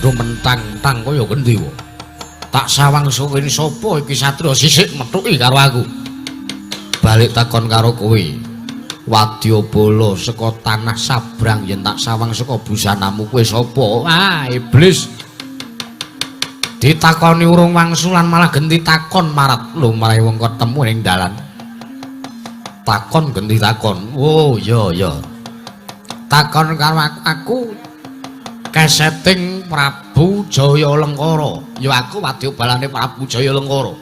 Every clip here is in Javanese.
Mentang-mentang kaya gendhewa. Tak sawang sukene sapa iki satriya sisik methuki karo aku. Balik takon karo kowe. Wadyabala saka tanah sabrang yen tak sawang saka busanamu kowe sapa? Ah, iblis. Ditakoni urung wangsulan malah genti takon marat lho marai wong ketemu ning dalan. Takon genti takon. Oh, iya iya. Takon karo aku keseting Prabu Jaya Lengkara. Ya aku wadyabalane Prabu Jaya Lengkara.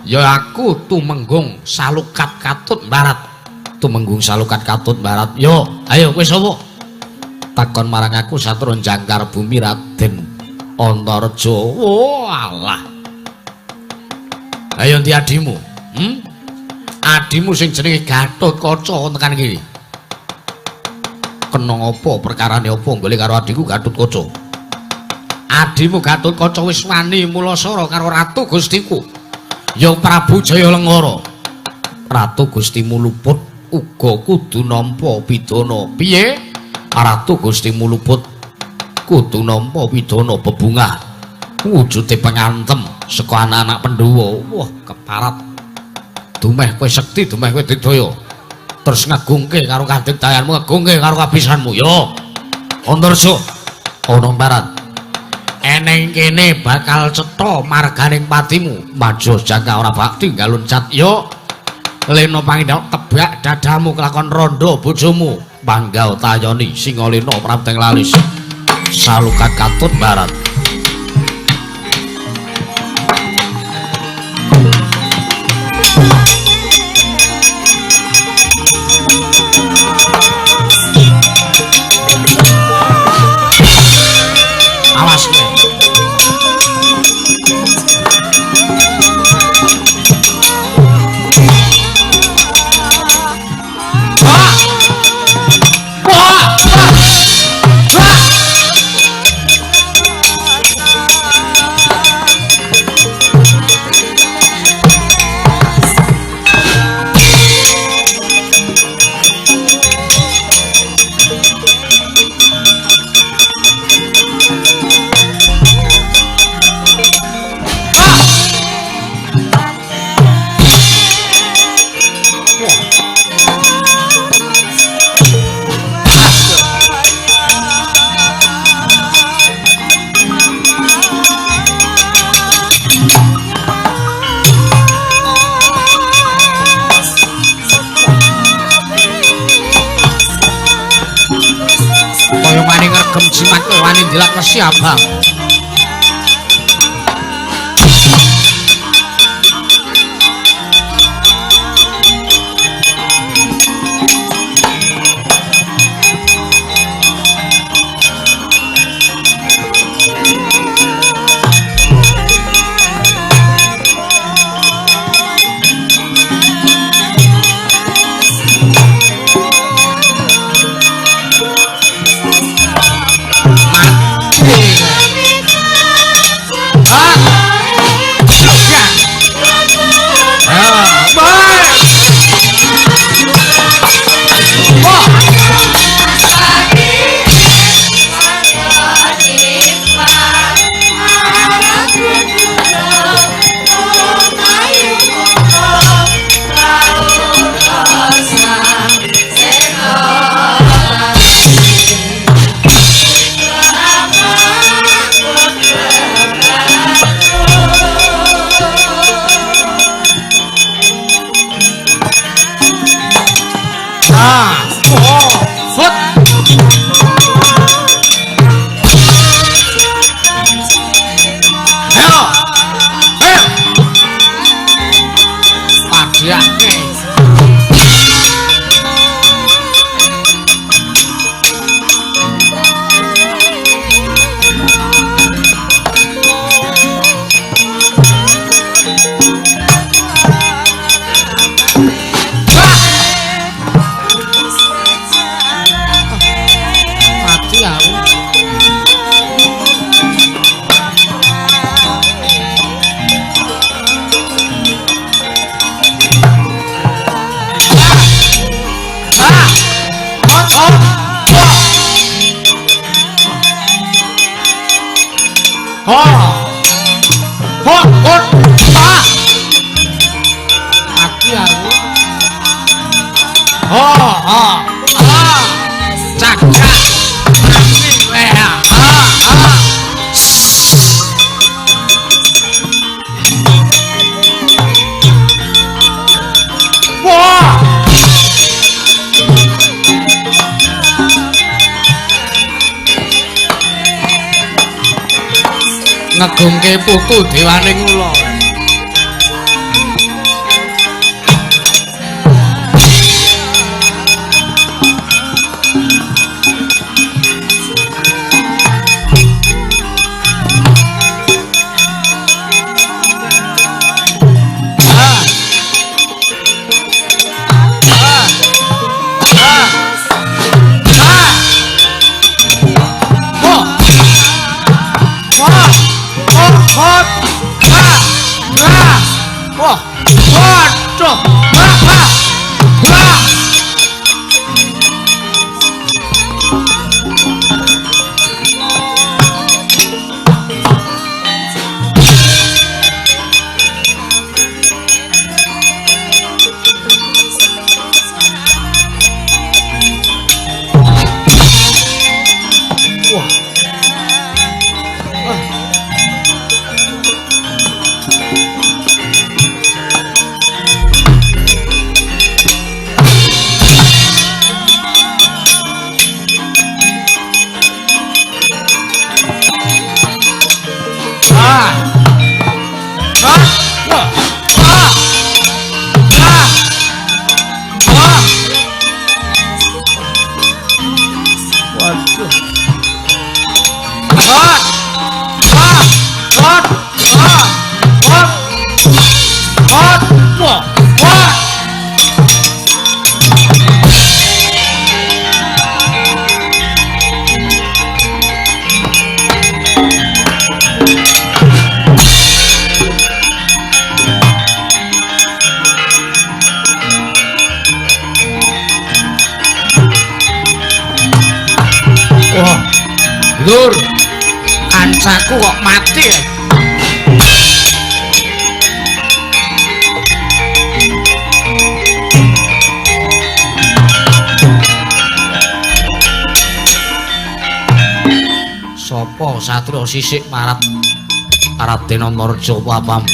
Ya aku Tumenggung Salukat Katut Barat. Tumenggung Salukat Katut Barat. Yo, ayo kowe sapa? Takon marang aku satru jangkar bumi Raden Antareja. Oh alah. Ayo ndi adimu? Hmm? Adimu sing jenenge Gatotkaca tekan kene. Kena apa perkarane apa golek karo adhiku Gatotkaca? Adhimu Gatotkaca wis wani mulasara karo Ratu Gustiku. Ya Prabu Jaya Lengkara. Ratu Gustimu luput uga kudu nampa pidana. Piye? Ratu Gustimu luput kudu nampa pidana bebungah wujude pengantem saka anak-anak Pandhawa. Wah, keparat. Dumeh kowe sekti, dumeh kowe digdaya. Terus ngagungke karo kadigdayanmu, ngagungke karo kabisanmu. Yo. Antarja ana barat. Eneng kene bakal cetha marganing patimu. Maja jangka ora bakti galuncat. Yo. Lena pangindha tebak dadamu kelakon rondo bojomu. Panggau tayoni Singalena prapteng lalis. Salukat katut barat. Awas kowe. Jimat wani dilak wesi abang. Ngegungke putu dewaning ula. Wah, waduh, wah, wah. Lur, kancaku kok mati. Sopo satria sisik marat Raden Antarja papam?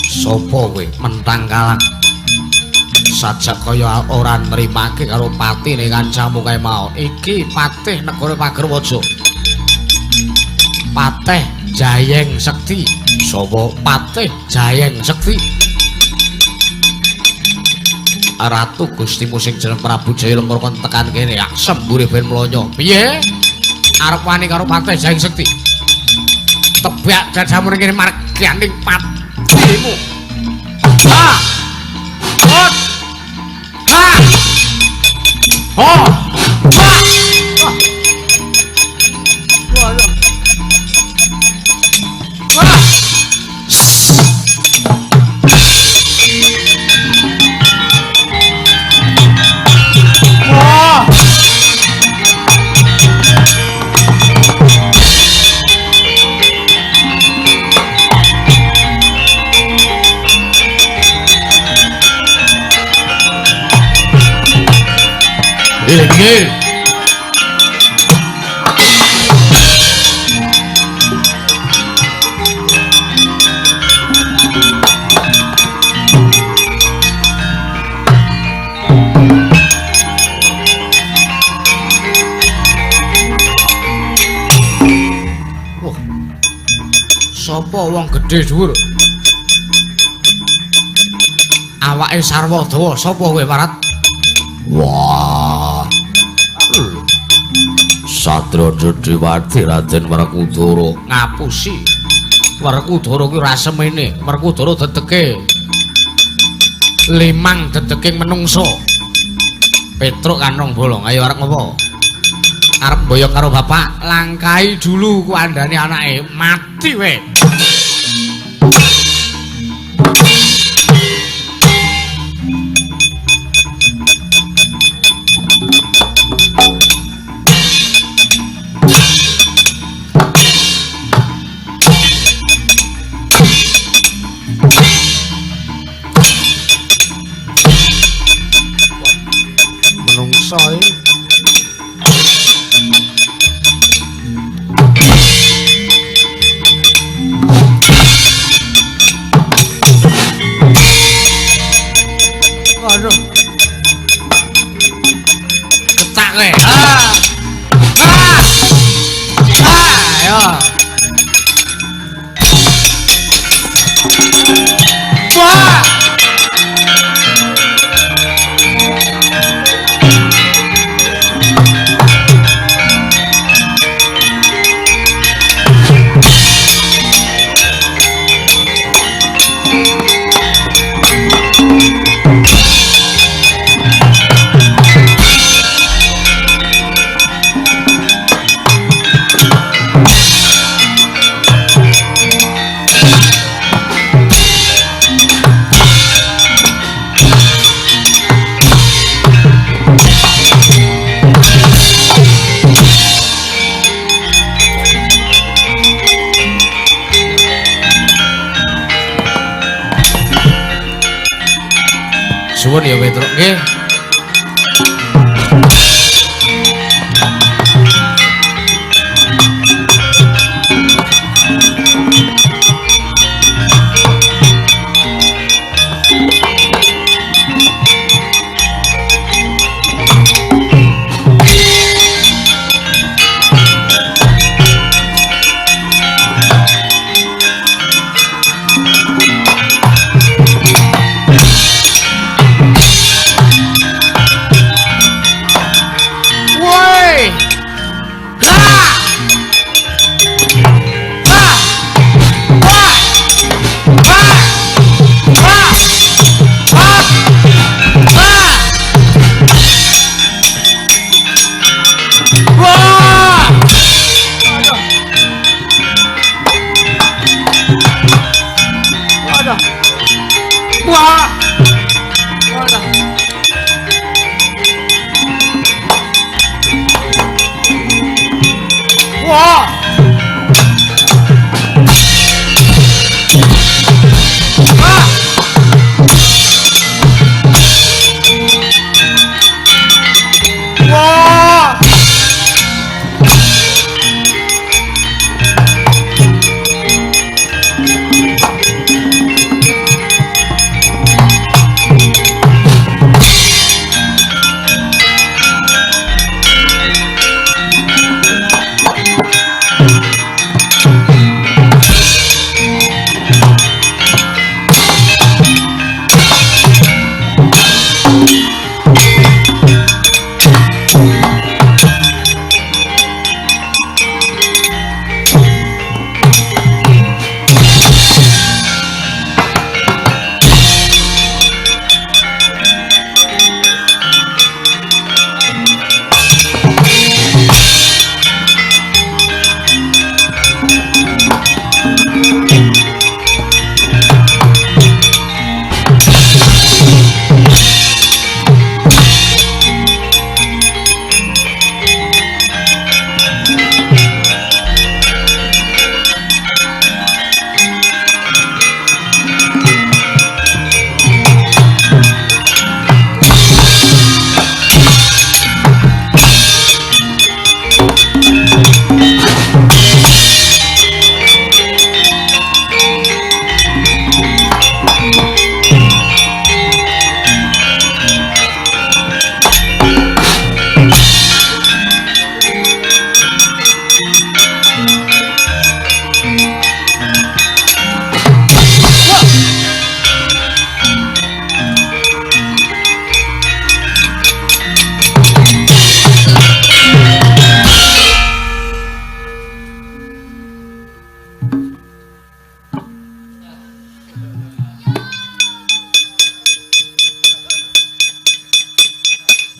Sopo kowe mentang kalah? Sajak kaya ora nrimake karo patine kancamu kae mau. Iki patih negara Pagerwaja. Patih Jayeng Sekti. Sapa Patih Jayeng Sekti? Ratu Gustimu sing jeneng Prabu Jayalengkara kon tekan kene, sembure ben mlonyo. Piye? Arep wani karo Patih Jayeng Sekti? Tebak dadamu ning kene marganing patimu. Ha! Hot! Ha! Ho! Ha! Wah! Wah! Nggih. Wah. Sapa wong gedhe dhuwur? Awake sarwa dawa, sapa kowe, Parat? Wah. Satria Dedewati Raden Werkudara ngapusi. Werkudara kuwi ora semene, Werkudara dedeke limang dedeking menungsa. Petruk kanong bolong, ayo arep ngopo? Arep boyong karo bapak, langkai dulu ku andane anake, mati we. Suwun ya Petruk nggih.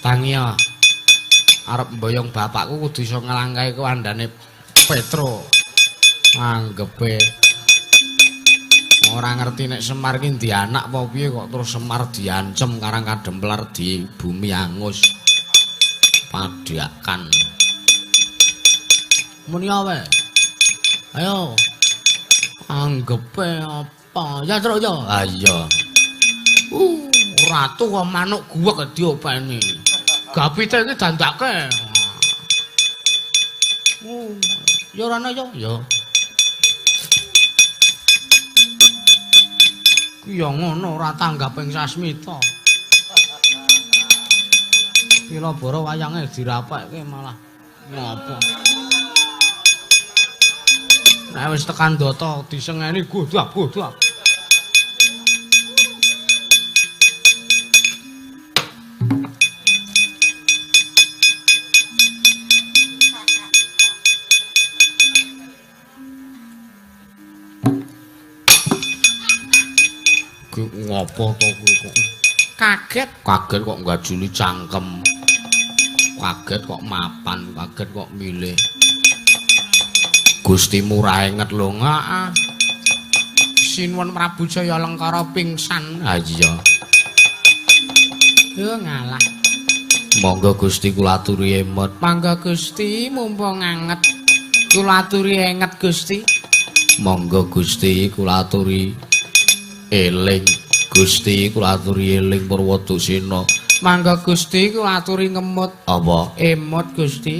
Tangiya. Arep mboyong bapakku kudu iso nglangkahi kandhane Petro. Anggepe ora ngerti nek Semar iki ndi anak apa piye kok terus Semar diancem karang kademplar di bumi angus. Padhakan. Muni awe. Ayo. Anggepe apa? Ya truk ya. Ha iya. Ratu kok manuk guwek diopeni. Gapite iki dandake. Ya ora ana ya. Ya. Ku ya ngono ora tanggaping sasmita. Pilabara wayange dirapekke malah ngopo. Nek wis tekan data disengeni godak-godak. Ki ngopo to kuwi kok? Kaget, kaget kok nggajuli cangkem. Kaget kok mapan, kaget kok milih. Gusti murah inget lho, heeh. Sinuwun Prabu Jaya Lengkara pingsan. Ha iya. Yo ngalah. Monggo Gusti kula aturi emot. Mangga Gusti mumpung anget. Kula aturi enget Gusti. Monggo Gusti kula aturi eling. Gusti kula aturi eling Purwadusena. Mangga Gusti kula aturi ngemut. Apa? Emot Gusti.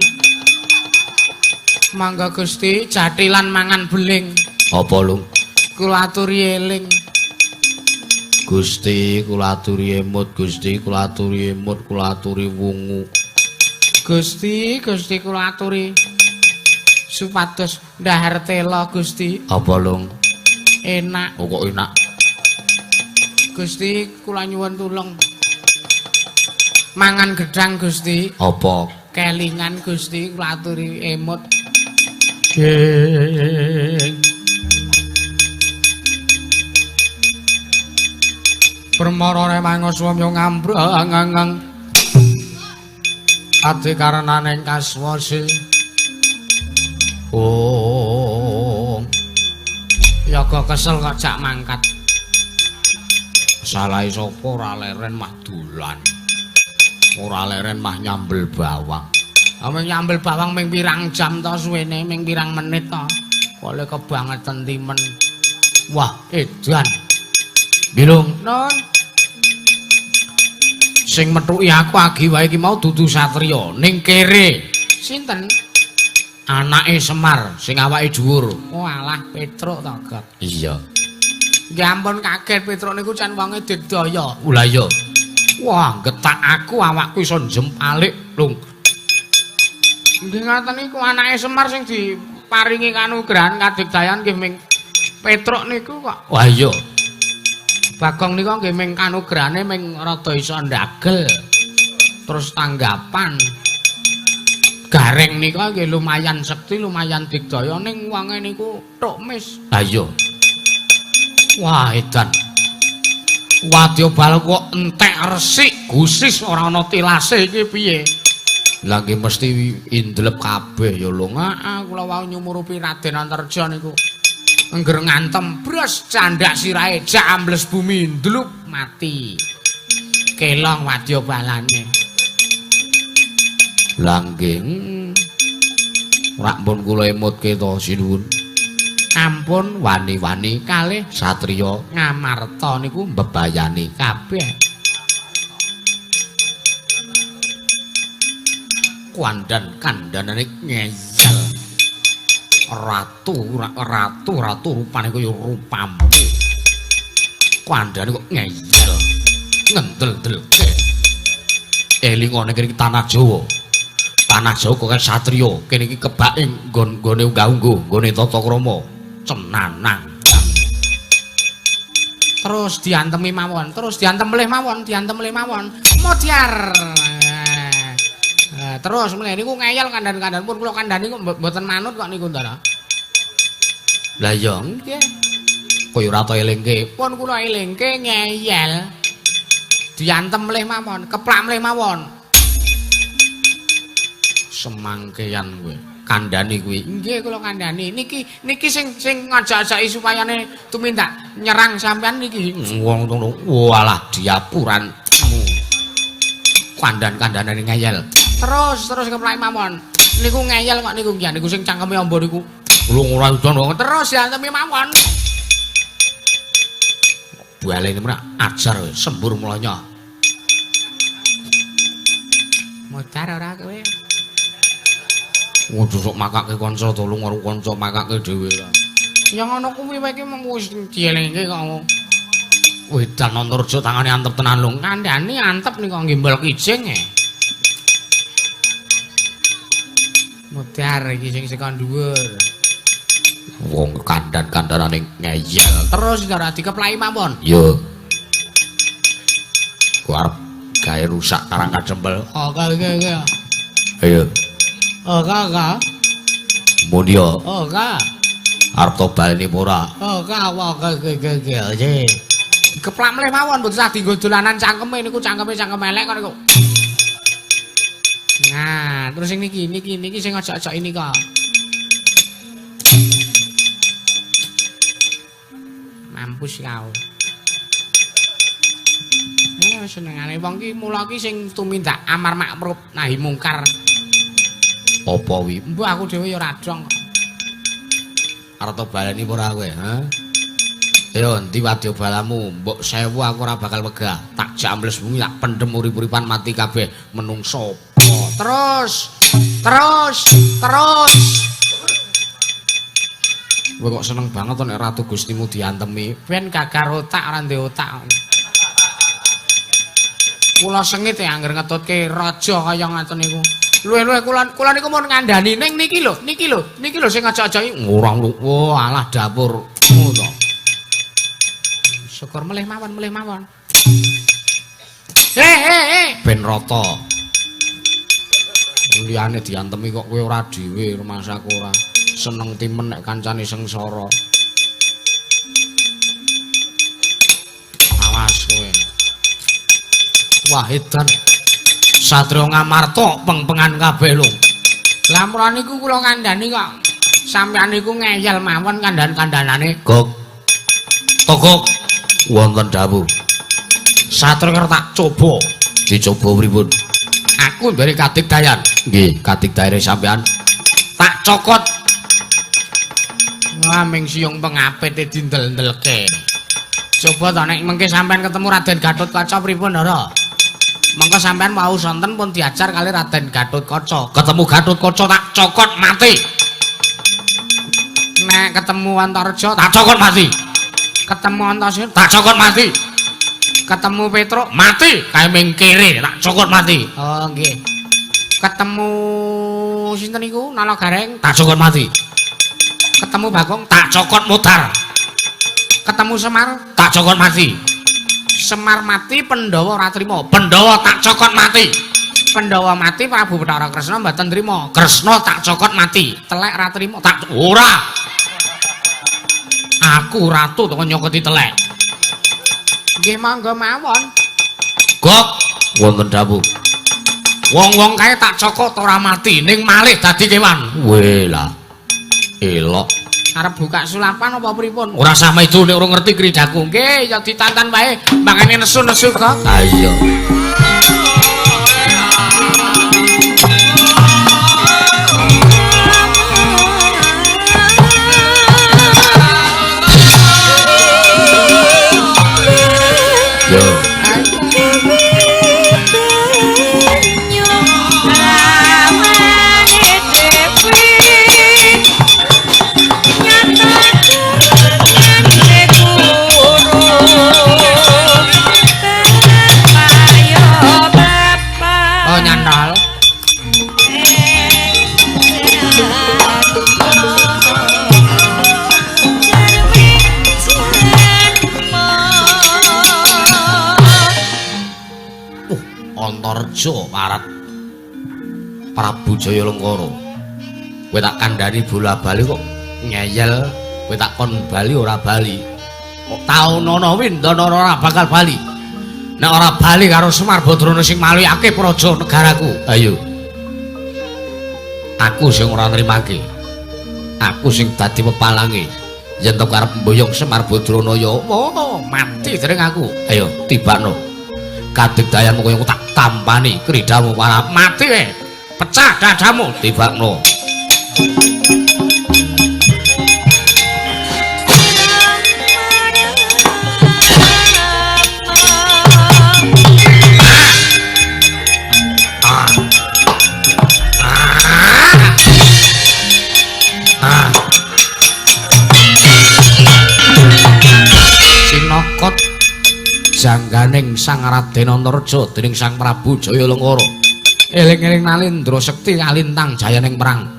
Mangga Gusti jathilan mangan beling. Apa lung? Kula aturi eling. Gusti kula aturi emut, Gusti kula aturi emut, kula aturi wungu. Gusti, Gusti kula aturi supados ndahar tela Gusti. Apa lung? Enak. Oh kok enak. Gusti kula nyuwun tulung. Mangan gedhang Gusti. Apa? Kelingan Gusti kula aturi emut. Permara remangoswamya ngambrang adi karenaning kaswasi. Oh, yaga kesel kok jak mangkat. Salahe sapa ora leren mah dolan. Ora leren mah nyambel bawang. Ameng nyambel bawang ming pirang jam to suwene, ming pirang menit to. Kok le kebangetan timen. Wah, edan. Bilung, non. Sing methuki aku agi wae iki mau dudu satriya ning kere. Sinten? Anake Semar sing awake dhuwur. Oh alah Petruk to, Got. Iya. Nggih ampun kaget Petruk niku can wonge digdaya. Lha iya. Wah, getak aku awakku iso njempalik, Lung. Nggih ngaten niku anake Semar sing diparingi kanugrahan kadigdayan nggih ming Petruk niku kok. Wah iya. Bagong niku nggih ming kanugrahane ming rada iso ndagel. Terus tanggapan. Gareng niku nggih lumayan sekti, lumayan digdaya ning wonge niku tok mis. Ha iya. Wah edan. Wadyabala kok entek resik, gusis ora ana tilase iki piye? Lah nggih mesti indlep kabeh ya lho. Heeh, kula wau nyumurupi Raden Antarja niku. Angger ngantem bres candhak sirahe jak ambles bumi ndlup mati. Kelong wadyabalane. Lah nggih. Ora ampun kula emutke to sinuwun. Ampun wani-wani kalih satriya Ngamarta niku mbebayani kabeh. Kandhan kandhanane ngeyel. Ratu ratu ratu rupane kaya rupamu. Kandhane kok ngeyel. Ngendel-ndelke. Elingane kene iki tanah Jawa. Tanah Jawa kok kaya satriya, kene iki kebake nggon-nggone unggah-ungguh, nggone tata krama. Cenanang. Terus diantemi mawon, terus diantem melih mawon, diantem melih mawon. Modyar. Terus mulai niku ngeyel kandhan-kandhan pun kula kandhani kok mboten manut kok niku Ndara. Lah iya nggih. Kaya ora ta elingke. Pun kula elingke ngeyel. Diantem melih mawon, keplak melih mawon. Semangkean kowe. Kandhani kuwi. Nggih kula kandhani. Niki niki sing sing ngajak-ajaki supayane tumindak nyerang sampean niki. Wong ngono. Walah diapuranmu. Kandhan-kandhanane ngeyel. Terus terus keplaki mawon. Niku ngeyel kok niku nggih niku sing cangkeme amba niku. Lho ora iso terus diantemi mawon. Baleni mrek ajar sembur mlonya. Modar ora kowe? Waduh sok makake kanca tolong karo kanca makake dhewe. Ya ngono kuwi wae iki mung wis dielingke kok. Wedan Antarja tangane antep tenan lho. Kandhane antep niku ngimbal kijing e. Modar iki sing saka dhuwur. Wong kandhan-kandhanane ngeyel. Terus ora dikeplaki mawon. Yo. Ku arep gawe rusak Karang Kadempel. Oke oke oke. Ayo. Ora ora. Muni ora. Arep to baleni ora? Ora oke oke oke oke. Dikeplak mleh mawon mboten usah dienggo dolanan cangkeme niku cangkeme cangkem elek kok niku. Nah, terus sing niki niki niki sing ajak-ajak ini kok. Mampus kau. Senengane wong ki mula ki sing tumindak amar makruf nahi mungkar. Apa wi? Mbok aku dhewe ya ora dong. Arep to baleni ora kowe, ha? Ayo endi wadya balamu? Mbok sewu aku ora bakal wegah. Tak jambles bumi tak pendem urip-uripan mati kabeh menungso. Terus, terus, terus. Kowe kok seneng banget to nek Ratu Gustimu diantemi. Ben gagar otak ora ndek otak. Kula sengit ya angger ngetutke raja kaya ngaten niku. Luwih-luwih kula kula niku mun ngandani ning niki lho, niki lho, niki lho sing ajak-ajaki ora wah alah dapur ngono. Syukur melih mawon, melih mawon. Ben rata. Liyane diantemi kok kowe ora dhewe rumangsaku ora. Seneng timen nek kancane sengsara. Awas kowe. Wah edan. Satria Ngamarta peng-pengan kabeh lho. Lah mula niku kula kandhani kok sampeyan niku ngeyel mawon kandhan-kandhanane. Gok. Togok wonten dawuh. Satria tak coba. Dicoba pripun? Aku dari kadigdayan. Nggih, kadigdayane sampeyan. Tak cokot. Wah, ming siung pengapite dindel-ndelke. Coba to nek mengke sampeyan ketemu Raden Gatotkaca pripun, Ndara? Mengko sampean wau sonten pun diajar kali Raden Gatotkaca. Ketemu Gatotkaca tak cokot mati. Nek ketemu Antarja tak cokot mati. Ketemu Antasena tak cokot mati. Ketemu Petruk mati. Kae ming kere tak cokot mati. Oh nggih. Ketemu sinten niku Nala Gareng tak cokot mati. Ketemu Bagong tak cokot mutar. Ketemu Semar tak cokot mati. Semar mati Pandhawa ora trima. Pandhawa tak cokot mati. Pandhawa mati Prabu Bathara Kresna mboten trima. Kresna tak cokot mati. Telek ora trima. Tak ora. Aku ratu to nyokoti telek. Nggih monggo mawon. Gok wonten dawuh. Wong-wong kae tak cokot ora mati ning malih dadi kewan. Weh lah. Elok. Arep buka sulapan apa pripun? Ora sah maido nek ora ngerti kridaku. Nggih, ya ditantan wae. Mangane nesu-nesu kok. Ha iya. Yo. Antarja parat Prabu Jayalengkara. Kowe tak kandhani bola-bali kok ngeyel, kowe tak kon bali ora bali. Kok taunana windana ora bakal bali. Nek ora bali karo Semar Badrana sing malihake praja negaraku. Ayo. Aku sing ora nrimake. Aku sing dadi pepalange. Yen to karep mboyong Semar Badranaya, oh, mati dening aku. Ayo tibakno. Kadigdayanmu kaya tak tampani kridamu para mati we. Pecah dadamu tibakno. Sinokot jangganing Sang Raden Antareja dening Sang Prabu Jayalengkara. Eling-eling Nalindra sekti kalintang jayaning perang.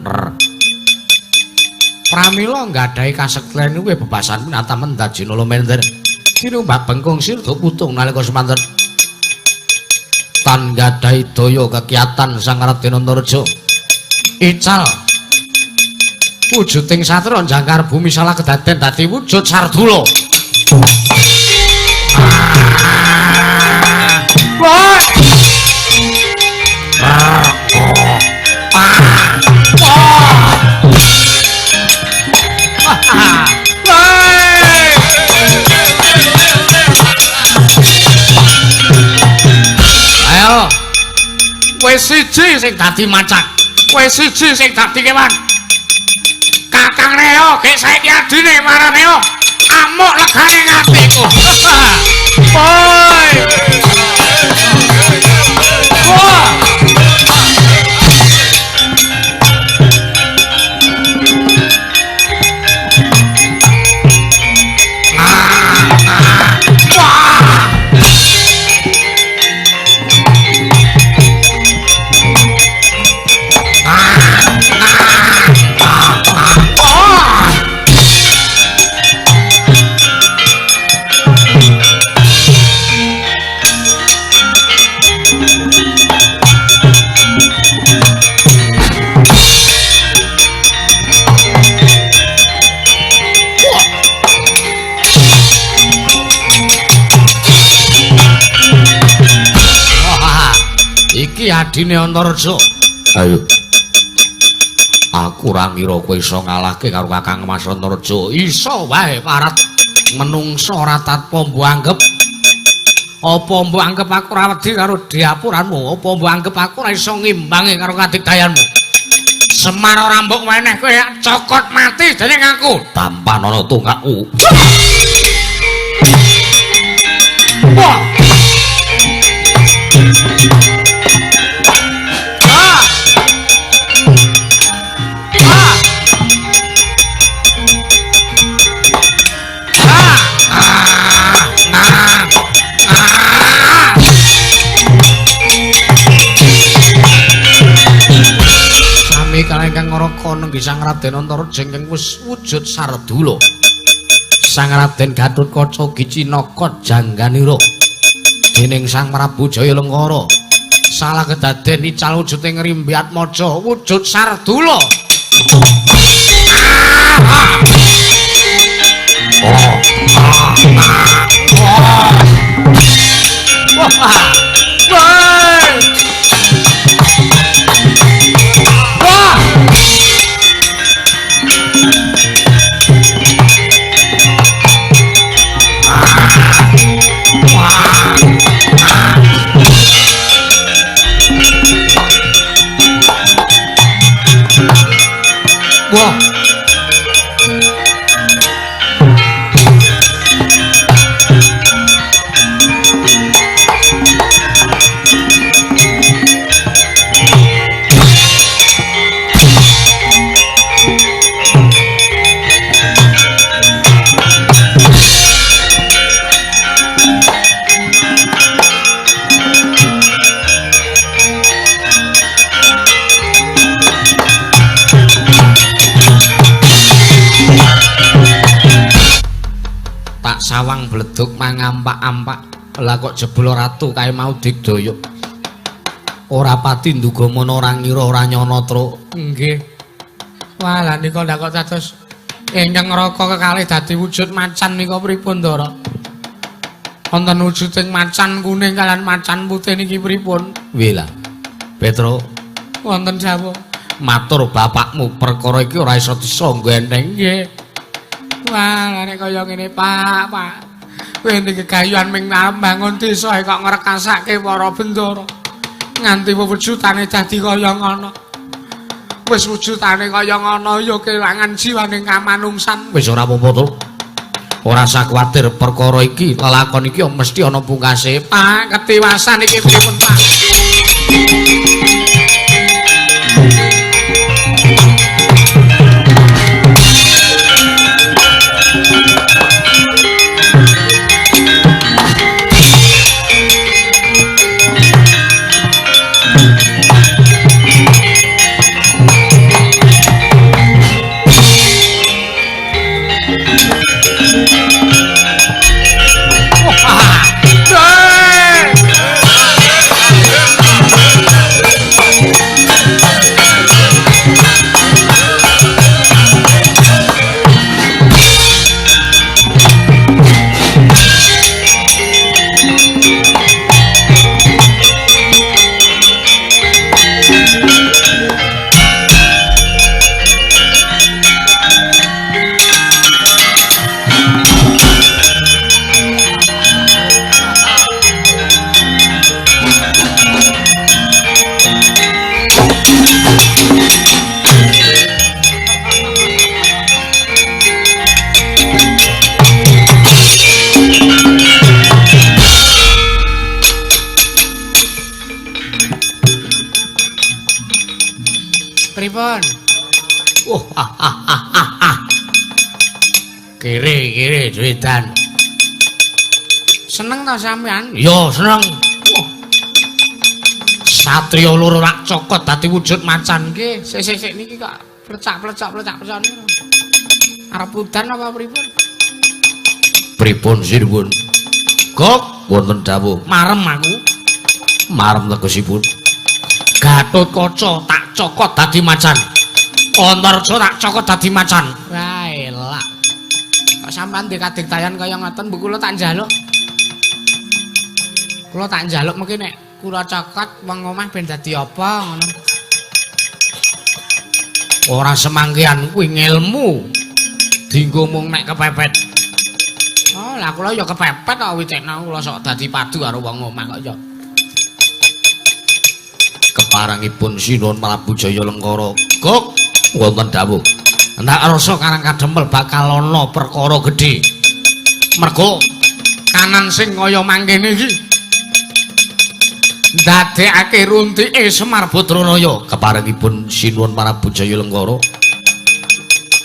Pramila nggadahi kasekten kuwi bebasan pinatamen dajina lumender. Tinumbak bengkung sirda putung nalika semanten. Tan nggadahi daya kekiatan Sang Raden Antareja. Ical wujuding satra jangkar bumi salah kedaden dadi wujud sardula. Ayo, wis siji sing dadi macan, wis siji sing dadi kewan. Kakang Reo, gek saiki adine marang Reo, amuk legane atiku. Woi. Wah. Iki adine Antareja. Ayo. Aku ora ngira kowe iso ngalahke karo Kakang Mas Antareja. Iso wae parat menungsa ora tanpa mbok anggep. Apa mbok anggep aku ora wedi karo diapuranmu? Apa mbok anggep aku ora iso ngimbangi karo kadigdayanmu? Semar ora mbok weneh kowe cokot mati dening aku. Tampanono tungakku. Wah. Sami kaliyan ingkang ngraka nenggi Sang Raden Antareja ingkang wis wujud sardula. Sang Raden Gatotkaca gicinaka jangganira dening Sang Prabu Jayalengkara. Salah kedaden ical wujuding Rimbi Atmaja wujud sardula. Wah. Sawang bleduk mangampak-ampak lah kok jebul ratu kae mau digdaya ora pati nduga mono ora ngira ora nyana truk. Nggih. Wah lha nika ndak kok dados ingkang ngraka kekalih dadi wujud macan nika pripun Ndara? Wonten wujuding macan kuning kalian macan putih niki pripun? Wih lah Petro wonten sapa? Matur bapakmu perkara iki ora iso disangga enteng. Nggih. Wah, nek kaya ngene Pak, Pak. Kowe ndek kegayuhan ming bangun desa kok ngrekasake para bendara. Nganti wujudane dadi kaya ngono. Wis wujudane kaya ngono ya kelangan jiwane kamanungsan. Wis ora apa-apa to. Ora usah kuwatir perkara iki, lelakon iki mesti ana pungkase. Pak, ketiwasan iki pripun, Pak? Pripun? Oh, ah, ah, ah, ah, ah. Kiri, kiri, duitan. Seneng ta sampean? Yo, seneng. Oh. Satria loro rak cokot dadi wujud macan. Nggih, sik sik sik niki kok plecak-plecak plecak-plecak niku. Arep udan apa pripun? Pripun sinuwun? Gok wonten dawuh. Marem aku. Marem tegesipun. Gatotkaca tak cokot dadi macan. Antarja tak cokot dadi macan. Wah, elak. Kok sampean ndek kadigdayan kaya ngoten, mbok kula tak njaluk. Kula tak njaluk mungkin nek kula cokot wong omah ben dadi apa ngono. Ora semangkian kuwi ngelmu. Dinggo mung nek kepepet. Oh, lah kula ya kepepet kok witekno kula sok dadi padu karo wong omah kok ya. Keparangipun Sinuwun Prabu Jaya Lengkara. Gok wonten dawuh. Ndak rasa Karang Kadempel bakal ana perkara gedhe. Mergo kanan sing kaya mangkene iki ndadekake runtike Semar Badranaya. Keparangipun Sinuwun Prabu Jaya Lengkara.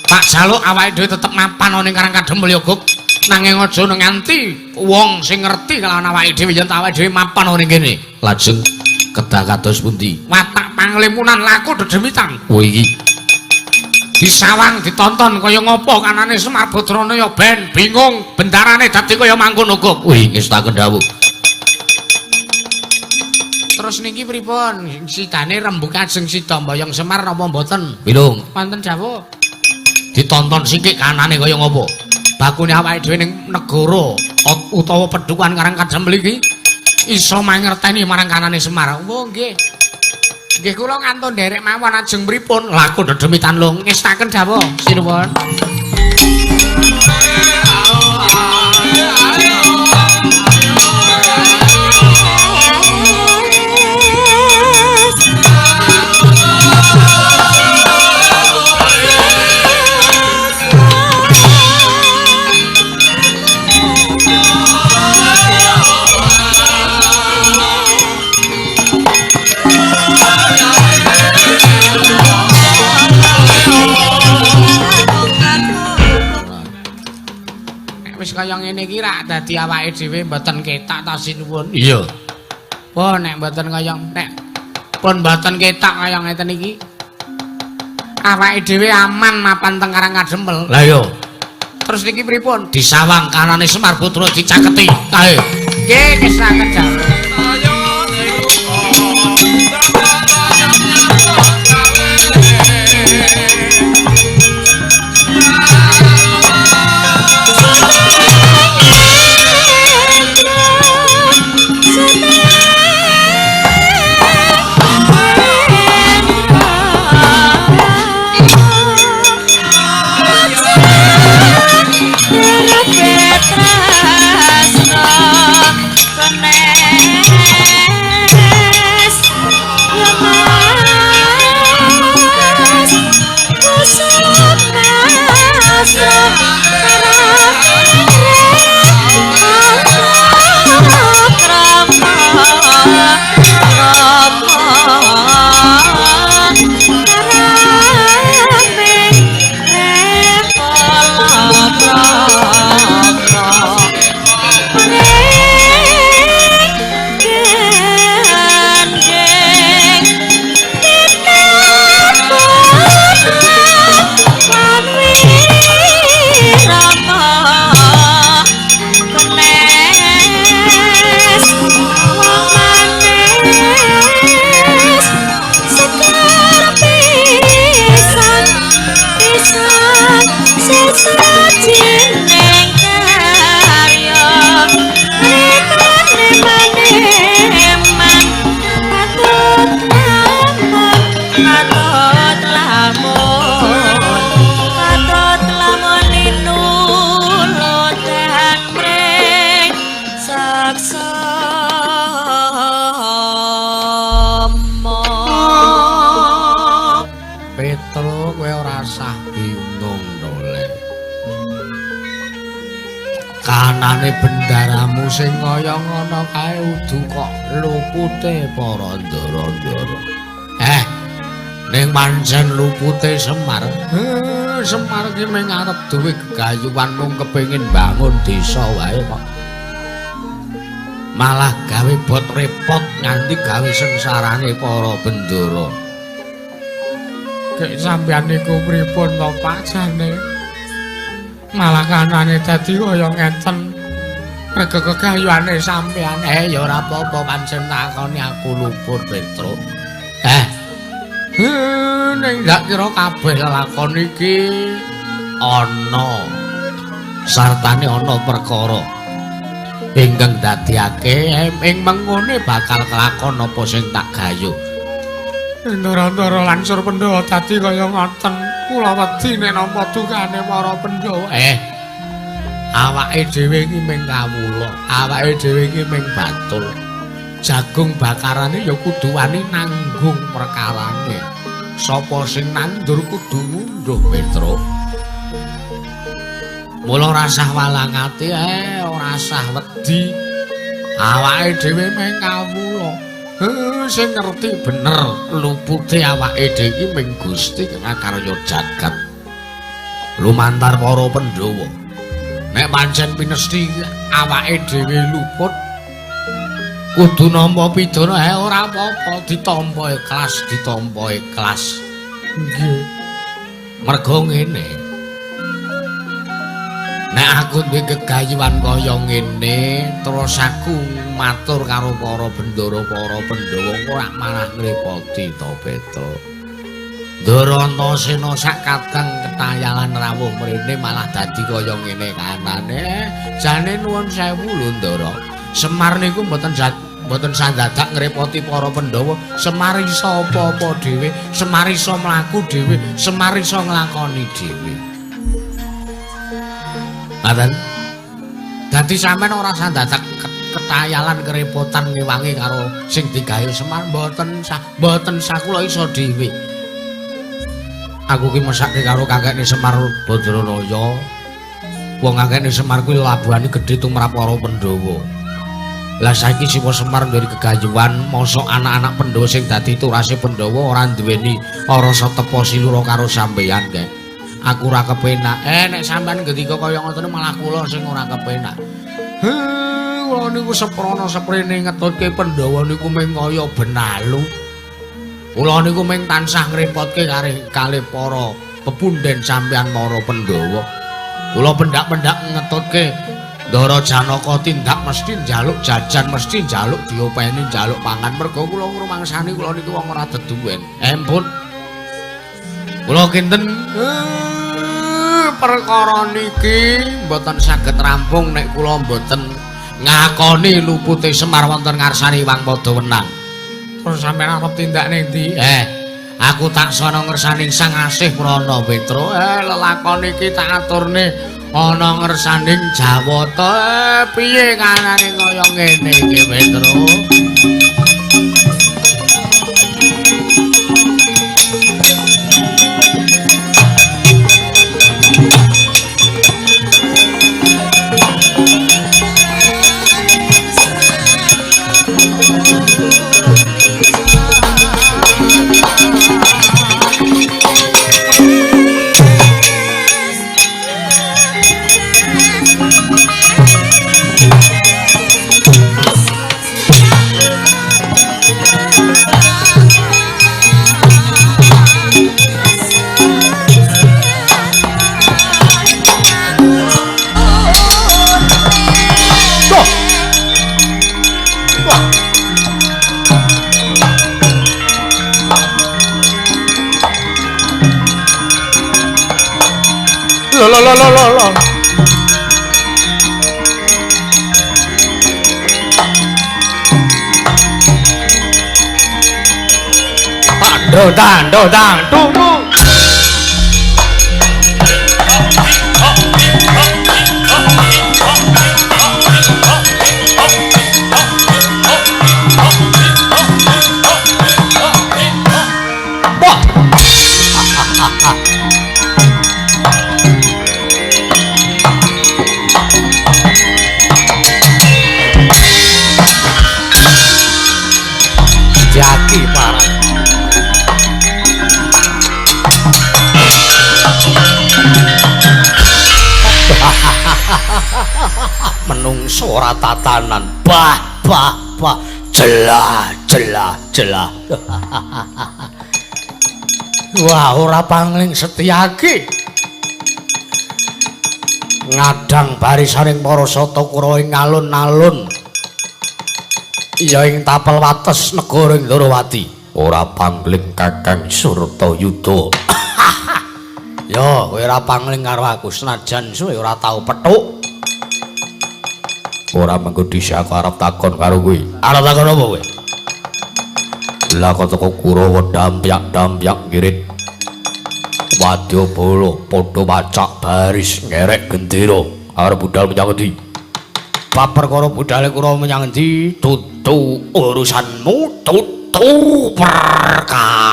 Pak jaluk awake dhewe tetep mapan ana ning Karang Kadempel ya, Gok. Nanging aja nganti wong sing ngerti kelawan awake dhewe yen awake dhewe mapan ana ning kene. Lajeng kedah kados pundi? Watak panglimunan laku dedemitan. Oh iki disawang ditonton kaya ngopo kanane Semar Badranaya ben bingung bendarane dadi kaya mangkono kok. Wih, ngestaken dawuh. Terus niki pripun? Sidane rembug ajeng sida mboyong Semar napa mboten? Bilung. Wonten dawuh. Ditonton sikik kanane kaya ngopo? Bakune awake dhewe ning negara utawa pedukuhan Karang Kadempel iki iso mangerteni marang kanane Semar. Oh nggih. Nggih kula kantun nderek mawon ajeng pripun? Laku dedemitan lho ngestaken dawuh. Sinuwun. Kaya ngene iki rak dadi awake dhewe mboten ketak ta sinuwun. Iya. Pun nek mboten kaya nek pun mboten ketak kaya ngeten iki. Awake dhewe aman mapan teng Karang Kadempel. Lah iya. Terus niki pripun? Disawang kanane Semar Putra dicaketi. Kae. Nggih, kesaken dawuh. Rasah bingung noleh. Kanane bendaramu sing kaya ngono kae udu kok lupute para ndara-ndara. Ning pancen lupute Semar. Semar ki mung arep duwe gegayuhan mung kepengin bangun desa wae kok. Malah gawe bot repot nganti gawe sengsarane para bendara. Gek sampeyan niku pripun to Pak jane? Malah kanane dadi kaya ngeten. Rega kegayuhane sampeyan. Ya ora apa-apa pancen takoni aku luput Petro. Ning ndak kira kabeh lelakon iki ana sartane ana perkara ingkang dadiake ing mengone bakal kelakon apa sing tak gayuh. Ndara-ndara lan sur Pandhawa dadi kaya ngoten. Kula wedi nek nampa dukane para Pandhawa. Awake dhewe iki mung kawula, awake dhewe iki mung batul. Jagung bakarane ya kudu wani nanggung perkarane. Sapa sing nandur kudu ngunduh Petro. Mula rasah walang ati, ora sah wedi. Awake dhewe mung kawula. Sing ngerti bener lupute awake dhewe iki mung Gusti Karya jagat. Lumantar para Pandhawa. Nek pancen pinesti awake dhewe luput kudu nampa pidana, ora apa-apa ditampa ikhlas, ditampa ikhlas. Nggih. Mergo ngene. Nek aku duwe gegayuhan kaya ngene, terus aku matur karo para bendara, para Pandhawa ora malah ngrepoti to Petro. Ndara Antasena sak kadang ketayalan rawuh mrene malah dadi kaya ngene kanane. Jane nuwun sewu lho Ndara. Semar niku mboten sandadak ngrepoti para Pandhawa. Semar iso apa-apa dhewe, Semar iso mlaku dhewe, Semar iso nglakoni dhewe. Ngaten. Dadi sampean ora sandadak ketayalan kerepotan ngewangi karo sing digawe Semar, mboten sah, mboten sah kula iso dhewe. Aku ki mesake karo kakekne Semar Badranaya. Wong kakekne Semar kuwi labuhane gedhe tumrap para Pandhawa. Lah saiki siwa Semar duweni gegayuhan, mosok anak-anak Pandhawa sing dadi turase Pandhawa ora duweni rasa tepa silura karo sampeyan, Kek. Aku ora kepenak. Nek sampean ngendika kaya ngoten malah kula sing ora kepenak. Kula niku seprana seprene ngetutke Pandhawa niku mung kaya benalu. Kula niku mung tansah ngrepotke kalih para pepunden sampeyan para Pandhawa. Kula pendak-pendak ngetutke Ndara Janaka tindak mesti njaluk jajan, mesti njaluk diopeni, njaluk pangan. Mergo kula ngrumangsani kula niku wong ora deduwen. Empun. Kula kinten perkara niki mboten saged rampung nek kula mboten ngakoni lupute Semar wonten ngarsane Hyang Padawenang. Terus sampeyan arep tindak ning ndi? Aku tak sono ngersani Sang Asih Prana Petro. Lelakon iki tak aturne ana ngersaning Jawata. Piye kanane kaya ngene iki Petro? Lo. Tando tang tunggu. Wah. Setyaki parat. Menungso ora tatanan. Bah bah bah. Jelah jelah jelah. Wah, ora pangling Setyaki. Ngadang barisaning para sata Kurawa ing alun-alun. Ya ing tapel wates negara Ndrawati. Ora pangling Kakang Surtayuda. Ya, kowe ora pangling karo aku senajan suwe ora tau petuk. Ora mengko dhisik aku arep takon karo kowe. Arep takon apa kowe? Lah kok teko Kurawa dampyak-dampyak ngirit. Wadyabala padha pacak baris ngerek gendera. Arep budal menyang endi? Bab perkara budale Kurawa menyang endi dudu urusanmu, dudu perkaramu.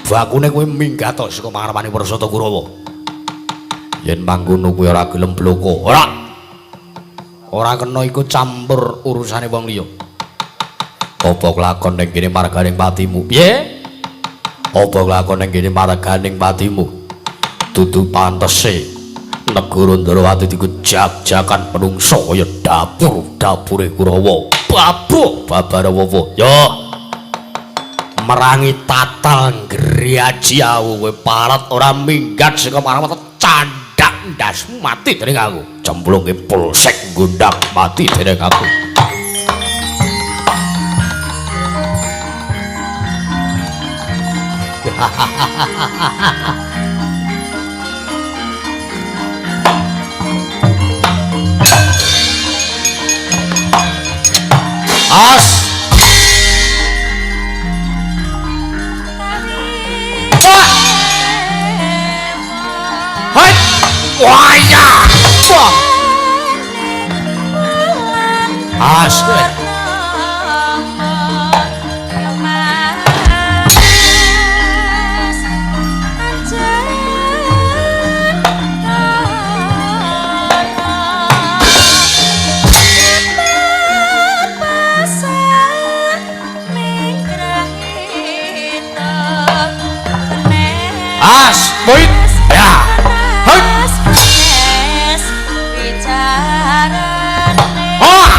Bakune kowe minggat to saka pangarepane para sata Kurawa. Yen mangkono kowe ora gelem bloko. Ora. Ora kena iku campur urusane wong liya. Apa kelakon ning kene marganing patimu? Piye? Apa kelakon ning kene marganing patimu? Dudu pantese negara Ndrawati dikejak-jakan menungso kaya dapur-dapure Kurawa. Babu babar apa? Ya. Merangi tatal ngriaji awu kowe parat ora minggat saka marang candhak ndasmu mati dening aku. Cemplungke polsek gondang mati dening aku. As. Wah. Wah ya. Wah. As. As, boy. Ya. Hei. Oh.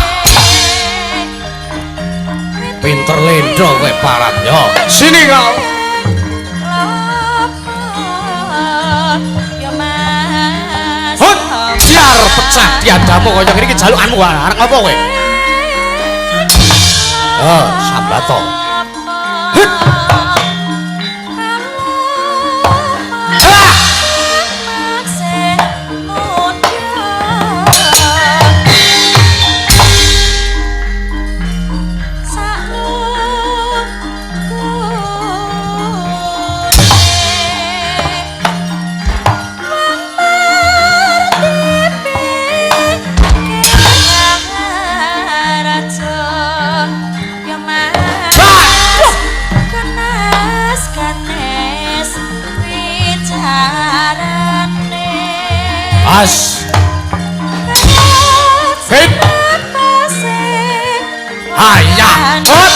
Pinter lendo kowe parat yo. Sini kau. Hut, biar pecah tiadamu kaya ngene iki jalukanmu arep ngopo kowe? Yo, sambato. Hut. As. Hit. Hayah. Hut.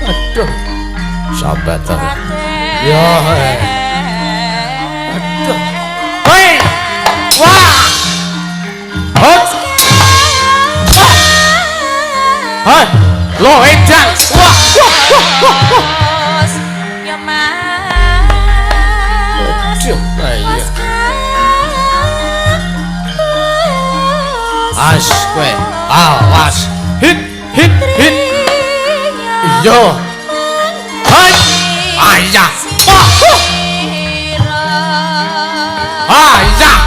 Aduh. Sambat. Yo. Aduh. Hei. Wah. Hut. Hei. Lo edan. Wah. Wah. Wah. Wah. As kowe awas hit hit hit iya hai ayah wah ayah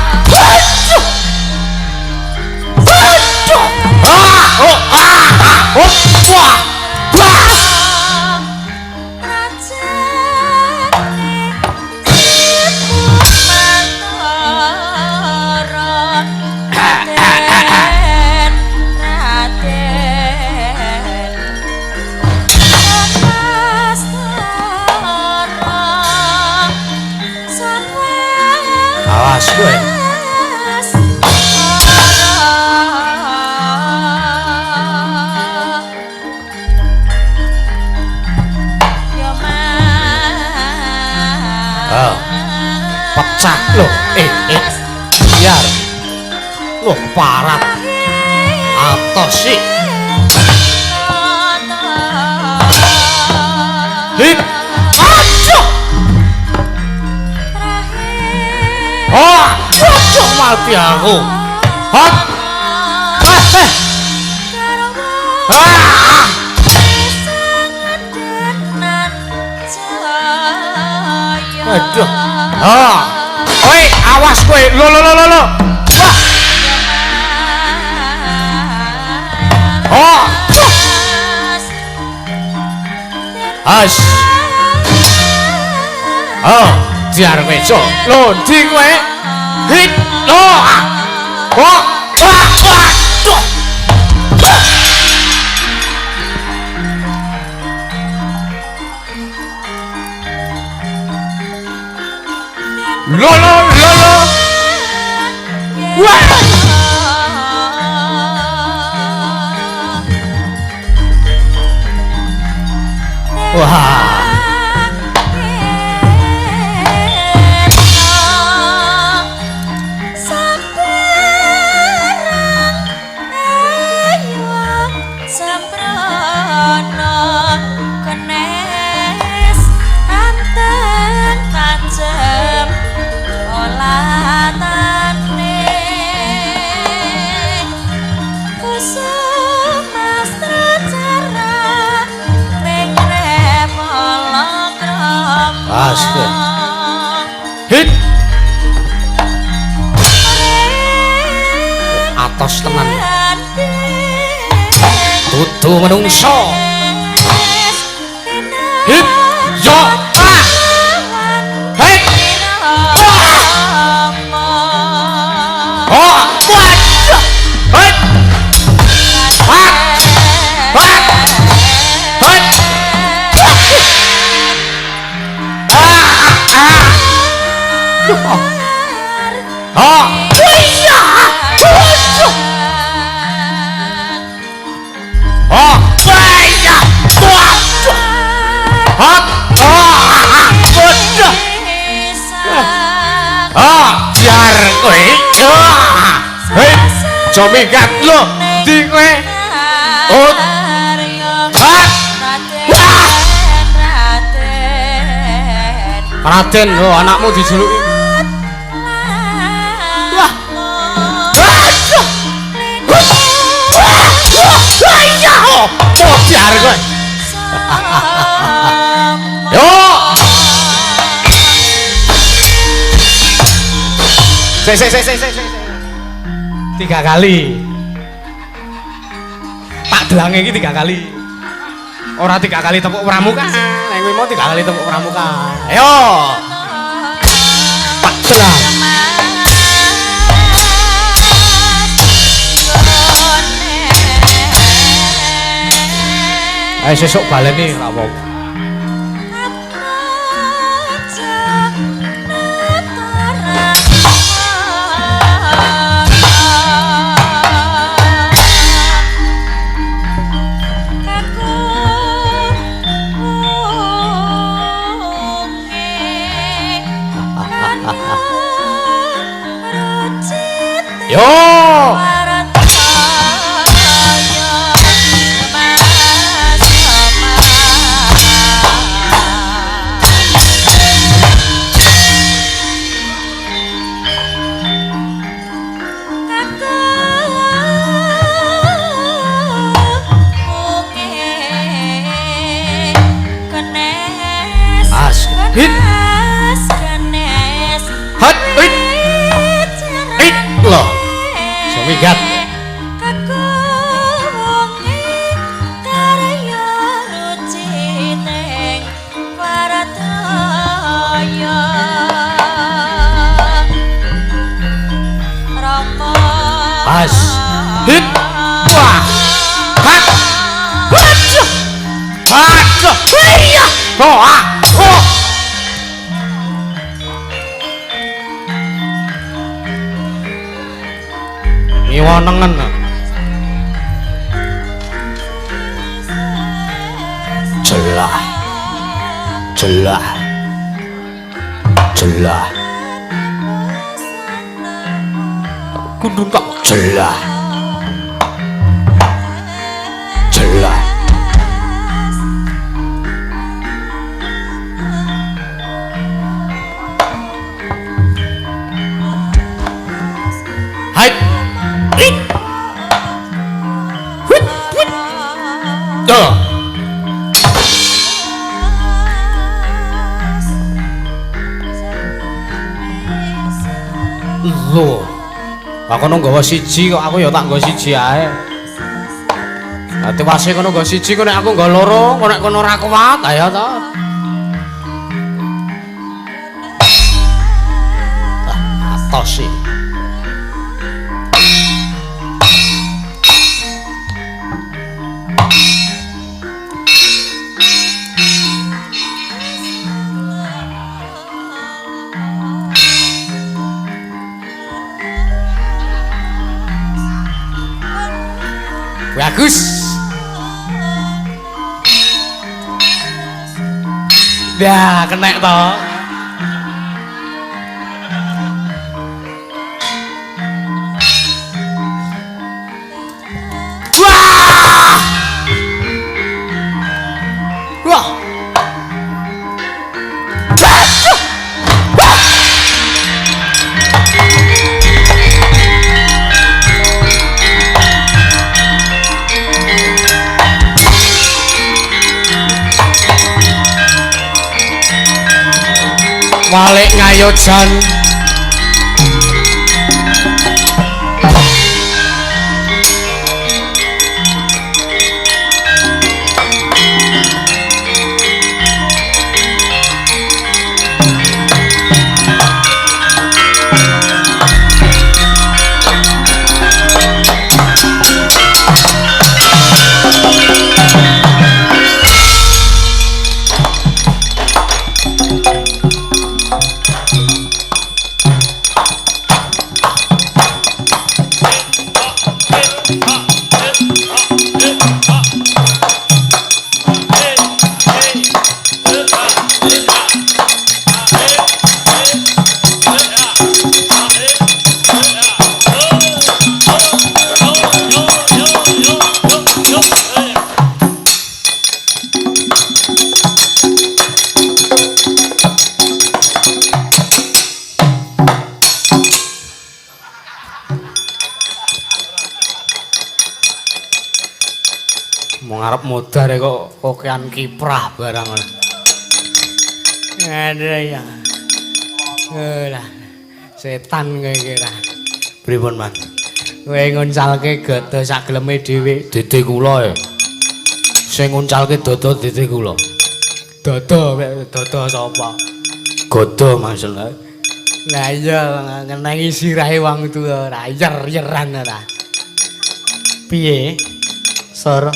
ah oh ah oh wah wah. Wah, parat. Atos sih. Hip. Aduh. Oh, aduh mati aku. Hot. Eh. Ah. Aduh. Ah. Oi, awas kowe. Lho lho lho lho. Wah. Oh. As. Oh, diar kowe, Cuk. Lho, ndi kowe? Hit. Lho. Oh. Wah, waduh. Lho lho lho lho. Wah. Wah. Asik. Hit. Atos tenan. Dudu menungso. Hit. Yo. Ah. Hit. Oh. Waduh. Hit. Ah. Ah. Hit. Oh. Iya. Oh. Iya. Waduh. Hot. Oh. Waduh. Ah, jar kowe. Hei, aja minggat lho. Ndi kowe? Oh. Hot. Wah. Raden, lho anakmu dijuluki. Wah. Waduh. Wah, iya. Modar kowe. Yo. Sik sik sik sik sik. 3 kali. Pak delange iki 3 kali. Ora 3 kali tepuk pramuka. Nek kowe mau 3 kali tepuk pramuka. Ayo. Pak delang. Ayo sesuk baleni ora apa-apa. Yo. As. Hit. Hot. Hit. Hit. Loh. Sumigat. As. Hit. Wah. Hat. Waduh. Waduh. Iya. Oh. Oh. Ngiwo nengen. Jelah. Jelah. Jelah. Gundung kok jelah. Jelah. Hai. Hit. Huit, huit. Duh. Lho. Lah kono nggawa siji kok aku ya tak nggawa siji ae. Lah tiwase kono nggawa siji kok nek aku nggawa loro, kok nek kono ora kuat, ayo to. Ah, atos sih. Bagus. Dah, kenek to. Wah! Wah! Walik ngayojan. Arep modar kok kokean kiprah barang. Ada ya. Lah, setan kowe iki ra. Pripun, Mas? Kowe nguncalke gada sak geleme dhewe. Dede kula e. Sing nguncalke dada dede kula. Dada, dada sapa? Gada maksud. Lah iya ngenengi sirahe wong tuwa ora yer-yeran ora. Piye? Sor.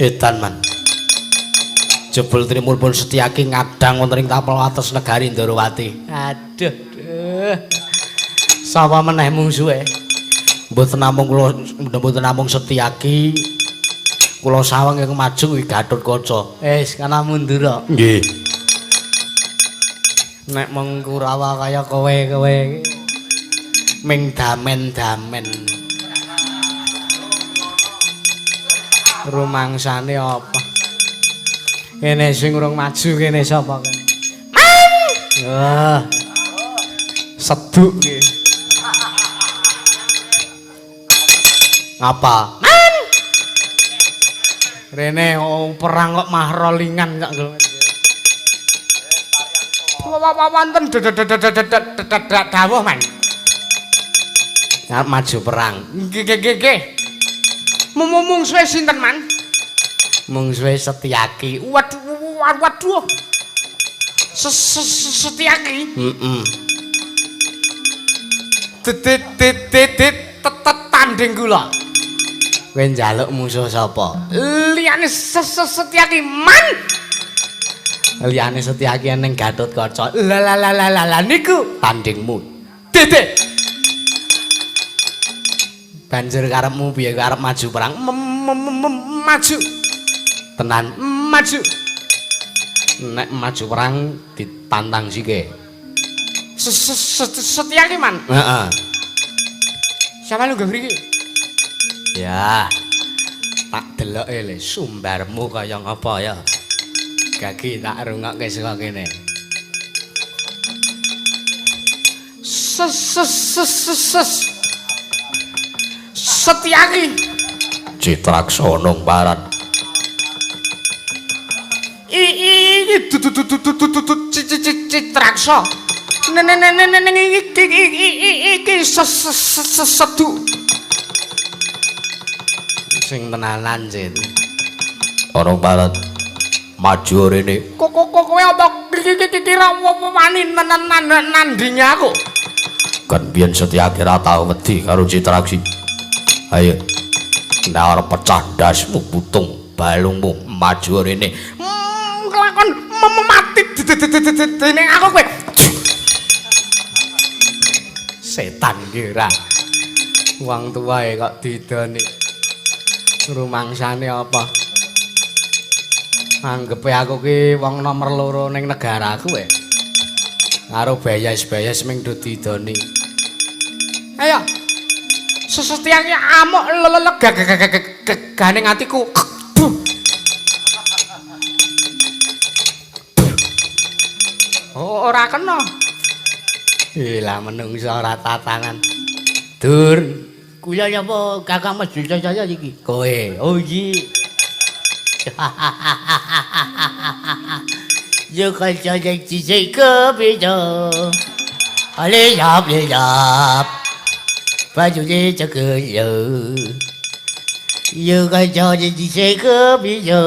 Edan man. Jebul Trimulpun Setyaki ngadang wonten ing tapel wates negari Ndorowati. Aduh, duh. Sapa meneh mungsuhe? Mboten namung kula, mboten namung Setyaki. Kula sawang ingkang maju kuwi Gathotkaca. Wis kana mundur. Nggih. Nek mung Kurawa kaya kowe-kowe ming damen-damen. Rumangsane apa? Kene sing urung maju kene sapa kene? Man! Wah. Seduk iki. Ngapa? Man! Rene oh, perang kok mahrolingan kok. Wonten dawuh, Man. Arep maju perang. Nggih nggih nggih. Mungsuhe sinten, Man? Mungsuhe Setyaki. Waduh, waduh. Setyaki. Heeh. Tanding kula. Kowe njaluk musuh sapa? Liyane Setyaki, Man. Liyane Setyaki ning Gathotkaca. La la la la la niku tandingmu. Dede. Banjur karepmu piye? Karep maju perang? Maju. Tenan maju. Nek maju perang ditantang sike. Setyaki, Man. Heeh. Sampeyan lungguh mriki. Ya. Tak deloke le sumbarmu kaya ngapa ya. Gagi tak rungokke saka kene. Ses ses ses ses ses. Setyaki. Citraksana Barat. Iki dudu Citraksa. Ning iki iki sedu. Sing tenanan, Cit. Ana Barat. Maju rene. Kok kowe apa kira wani nandingi aku? Kan biyen Setyaki ra tau wedi karo Citraksi. Ayo. Ndak arep pecah ndasmu putung balungmu maju rene. Kelakon mati dening aku kowe. Setan ki ora. Wong tuwae kok didoni. Rumangsane apa? Anggepe aku ki wong nomor loro ning negaraku e. Karo bayas-bayas ming do didoni. Ayo. Sesetyake amuk lelek gagane atiku. Oh, ora kena. Lah menungso ora tatanan. Dur, kula napa Kakang Mas Jaya iki? Kowe. Oh iki. Yo kanca sing kepijo. Ale yap le yap. Bajune cekelo. Yo kanca sing kepijo.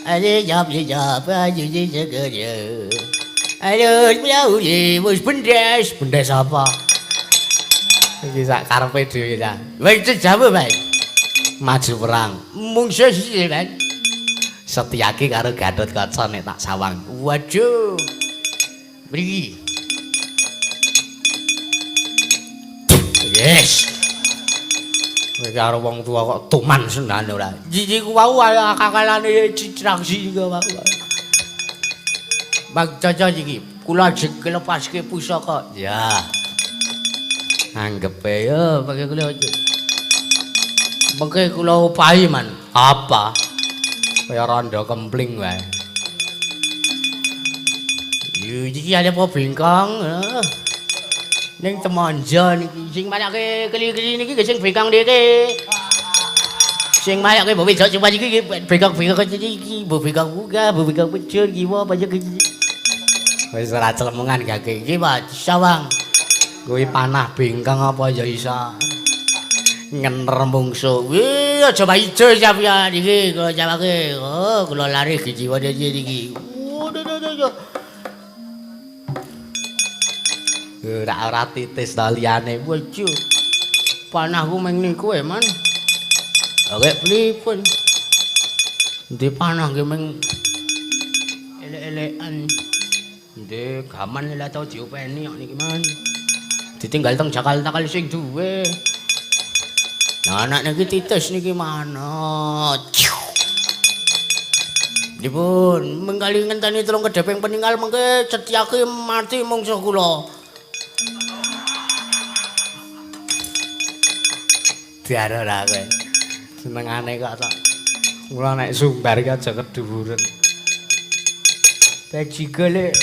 Ale yap le yap bajune cekelo. Ayo mlayu wis bendes, bendes apa? Iki sak karepe dhewe ta. Wis jamu, Pak. Maju perang. Mungsuh siji, Pak. Setyaki karo Gatotkaca nek tak sawang. Waduh. Mriki. Yes. Kowe karo wong tuwa kok tuman senane ora. Iki ku wau kakalane Citraksi iku wau. Bang Caca iki kula ajeng lepaske pusaka. Ya. Anggepe yo pakai kula. Mengke kula upahi man. Apa? Kaya rondo kempling wae. Yo iki ana apa bengkong? Ning temanja niki sing marake keli-keli niki nggih sing bengkong niki. Sing marake mbok wedok cuma iki bengkong-bengkong iki, mbok bengkong munggah, mbok bengkong medhun kiwa apa iki. Wis ora celemongan gage iki, Pak. Sawang. Kuwi panah bengkong apa ya iso ngener mungsuh. Wih, aja maijo sampeyan iki kula jawake. Oh, kula lari jiwane iki. Waduh. Ora titis ta liyane. Waduh. Panahku ming niku e, Man. Oke, pripun? Endi panah nggih ming elek-elekan. Ndek gaman lha tau diopeni kok niki, Man. Ditinggal teng Jakarta kali sing duwe. Nah, anak niki titis niki mana? Dipun mengkali ngenteni telung kedheping peninggal mengke Setyaki mati mungsuh kula. Diar ora kowe. Senengane kok tok. Mula nek sumbar iki aja kedhuwuren. Bejigel.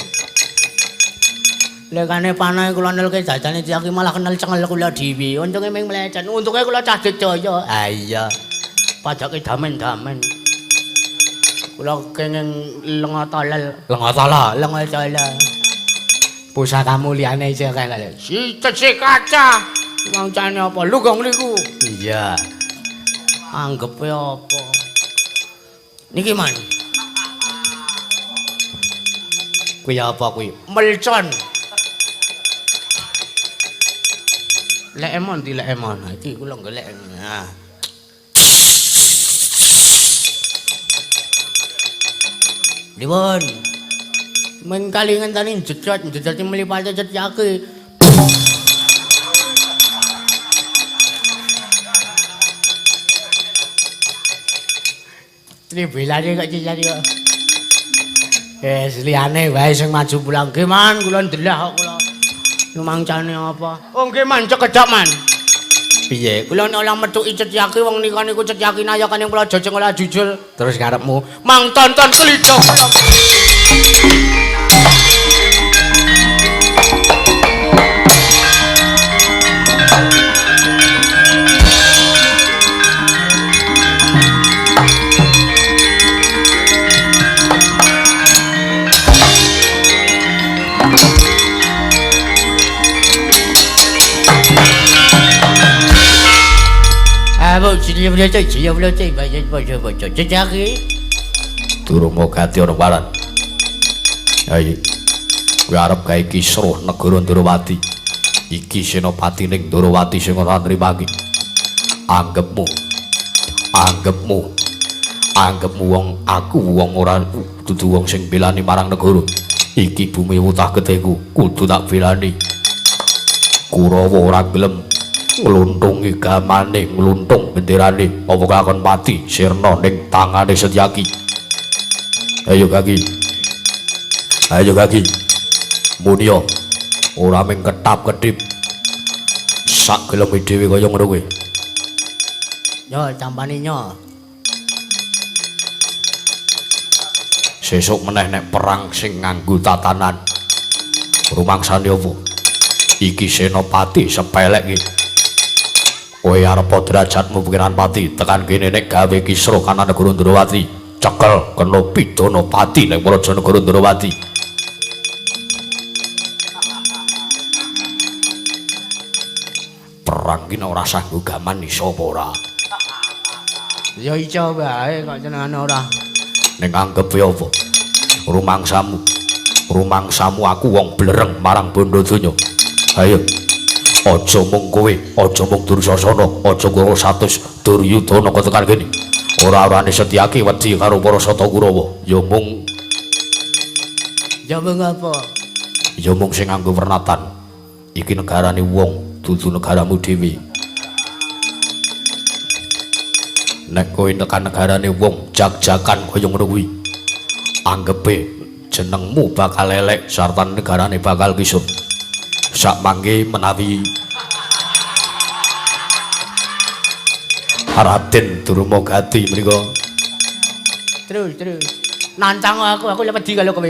Lekane panah kula nelke jajane Setyaki malah kenal cengel kula dhewe. Untunge ming mlecet. Untunge kula cah Jaya. Ah iya. Pajake damen-damen. Kula kenging lenga tolel. Lenga tala, lenga tala. Pusakamu liyane isih akeh lho. Si cecek kaca. Mancane apa? Lugong niku. Iya. Anggepe apa? Niki, Man. Kuwi apa kuwi? Melcon. Lek emon di lek emon. Iki kula golek. Nah. Dipun. Mengkali ngenteni jejot, jejot mlipate Setyaki. Tribelane kok cicane kok. Wis liyane wae sing maju pulang. Nggih, Man, kula ndelah kok kula. Lumangcane apa? Oh nggih, Man, cekedhok, Man. Piye? Kula nek ora metuki Setyaki wong nika niku Setyaki nayakane Praja Cengkala jujul. Terus karepmu mang tonton klidho kula. Durung gati ana waran. Ayo. Kowe arep gawe kisruh negara Ndrawati. Iki senopati ning Ndrawati sing ora nrimake. Anggepmu. Anggepmu. Anggepmu wong aku wong ora dudu wong sing belani marang negara. Iki bumi wutah getihku kudu tak belani. Kurawa ora gelem ngluntungi gamane, ngluntung benderane, apa kakon pati sirna ning tangane Setyaki. Ayo kaki. Ayo kaki. Munio ora mung ketap-kedip. Sak geleme dhewe kaya ngono kuwi. Yo tampani nyo. Sesuk meneh nek perang sing nganggo tatanan. Rumangsane apa? Iki senopati sepelek iki. Kowe arep derajatmu pikiran pati tekan kene nek gawe kisruh kana negara Ndrawati, cekel kena pidana pati ning praja negara Ndrawati. Perang ki nek ora sanggo gaman iso apa ora? Ya iso wae kok jenengane ora. Ning anggepe apa? Rumangsamu. Rumangsamu aku wong blereng marang bondo donya. Ayo. Aja mung kowe, aja mung Dursasana, aja karo 100 Duryudana kok tekan kene. Ora-orane Setyaki wedi karo para Sata Kurawa. Ya mung ya mung apa? Ya mung sing nganggo wernatan. Iki negarane wong, dudu negaramu dhewe. Nek kowe tekan negarane wong jak-jakan kaya ngono kuwi, anggepe jenengmu bakal elek sarta negarane bakal kisut. Sak mangke menawi Raden Durmagati menika. Terus terus nantang aku wedi karo kowe.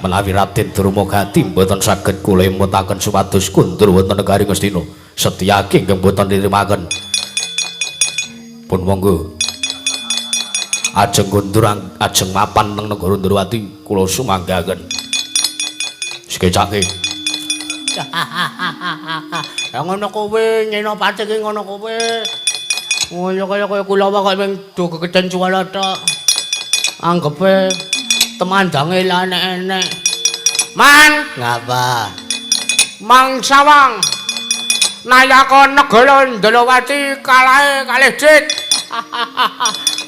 Menawi Raden Durmagati mboten saged kula emutaken supados kundur wonten negari Ngastina, Setyaki ingkang mboten nrimaken. Pun monggo. Ajeng kundur ajeng mapan teng negara Ndrawati kula sumanggaken. Sekecake. Ya ngono kowe, Senopati ki ngono kowe. Ngono kaya kaya kulawa kok mung do gegeden suara tok. Anggepe temandange lah enek-enek. Man, ngapa? Mang Sawang. Nayaka negara Ndrawati kalahe kalih dit.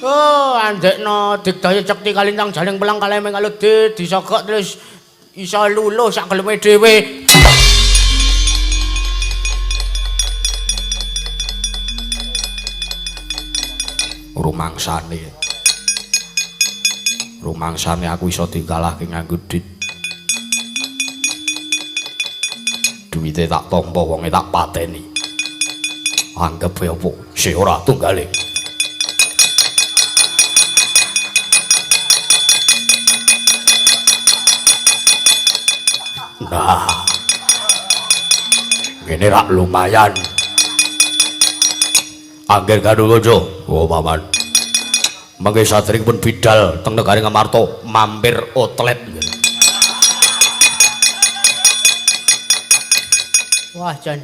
Oh, andekno digdaya cekti kalintang jaling pelang kalahe mung kalih dit disogok terus iso luluh sak geleme dhewe. Rumangsane. Rumangsane aku iso dikalahke nganggo dit. Duwite tak tampa, wonge tak pateni. Anggepe apa? Sih ora tunggale. Nah. Ngene rak lumayan. Angger Garuda, oh paman. Mangke sadèrèngipun bidal teng negari Ngamarta mampir outlet. Wah, jan.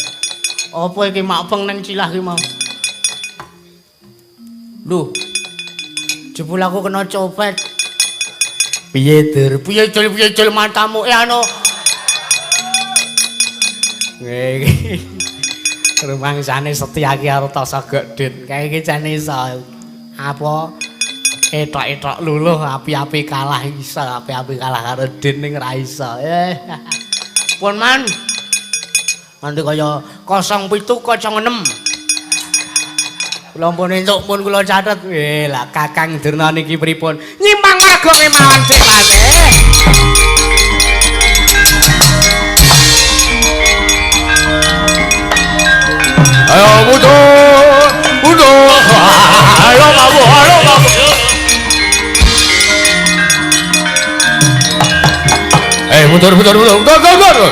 Apa iki makpeng nang cilah iki mau? Lho. Jebul aku kena copet. Piye, Dur? Piye jul piye jul matamu anu. Nggih. Rumangsane Setyaki karo Tasagek Dit. Kae iki jan iso. Apa etok-etok luluh api-api kalah iso, api-api kalah karo Din ning ra iso. Pun man. Nanti kaya 0706. Kula pun entuk pun kula catet. Lah Kakang Durna niki pripun? Nyimpang warga kemawon Dik Mane. Ayo mundur, mundur. Ayo mabuk, ayo mabuk. Mundur, mundur, mundur, mundur, mundur. Mundur.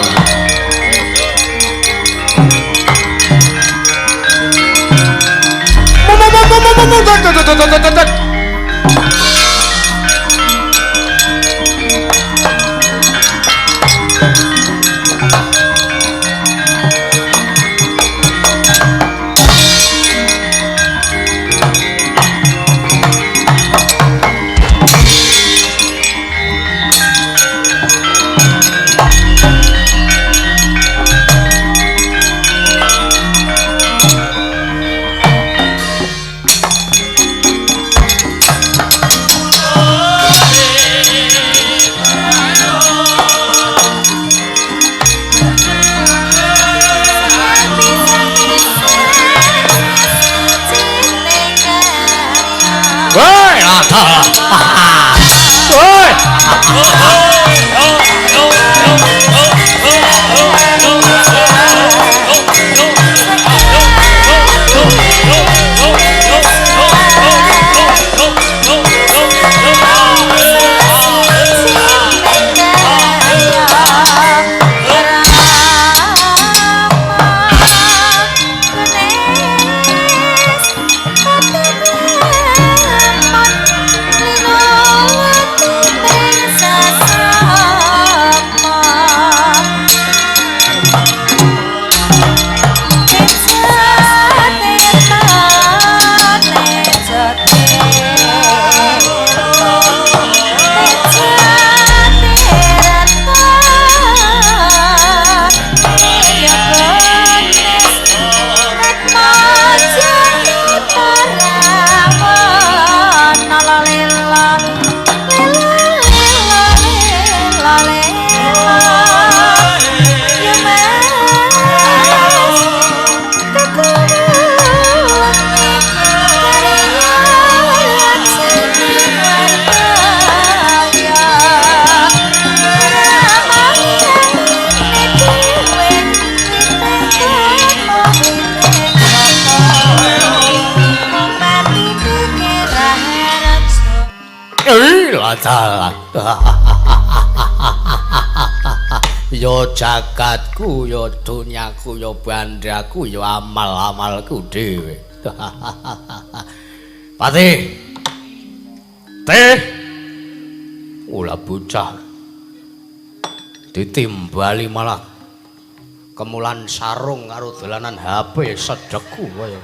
Yo jagatku, yo dunyaku, yo bandaku, yo amal-amalku dhewe. Patih. Teh. Ula bocah. Ditimbali malah kemulan sarung karo dolanan HP sedeku kaya.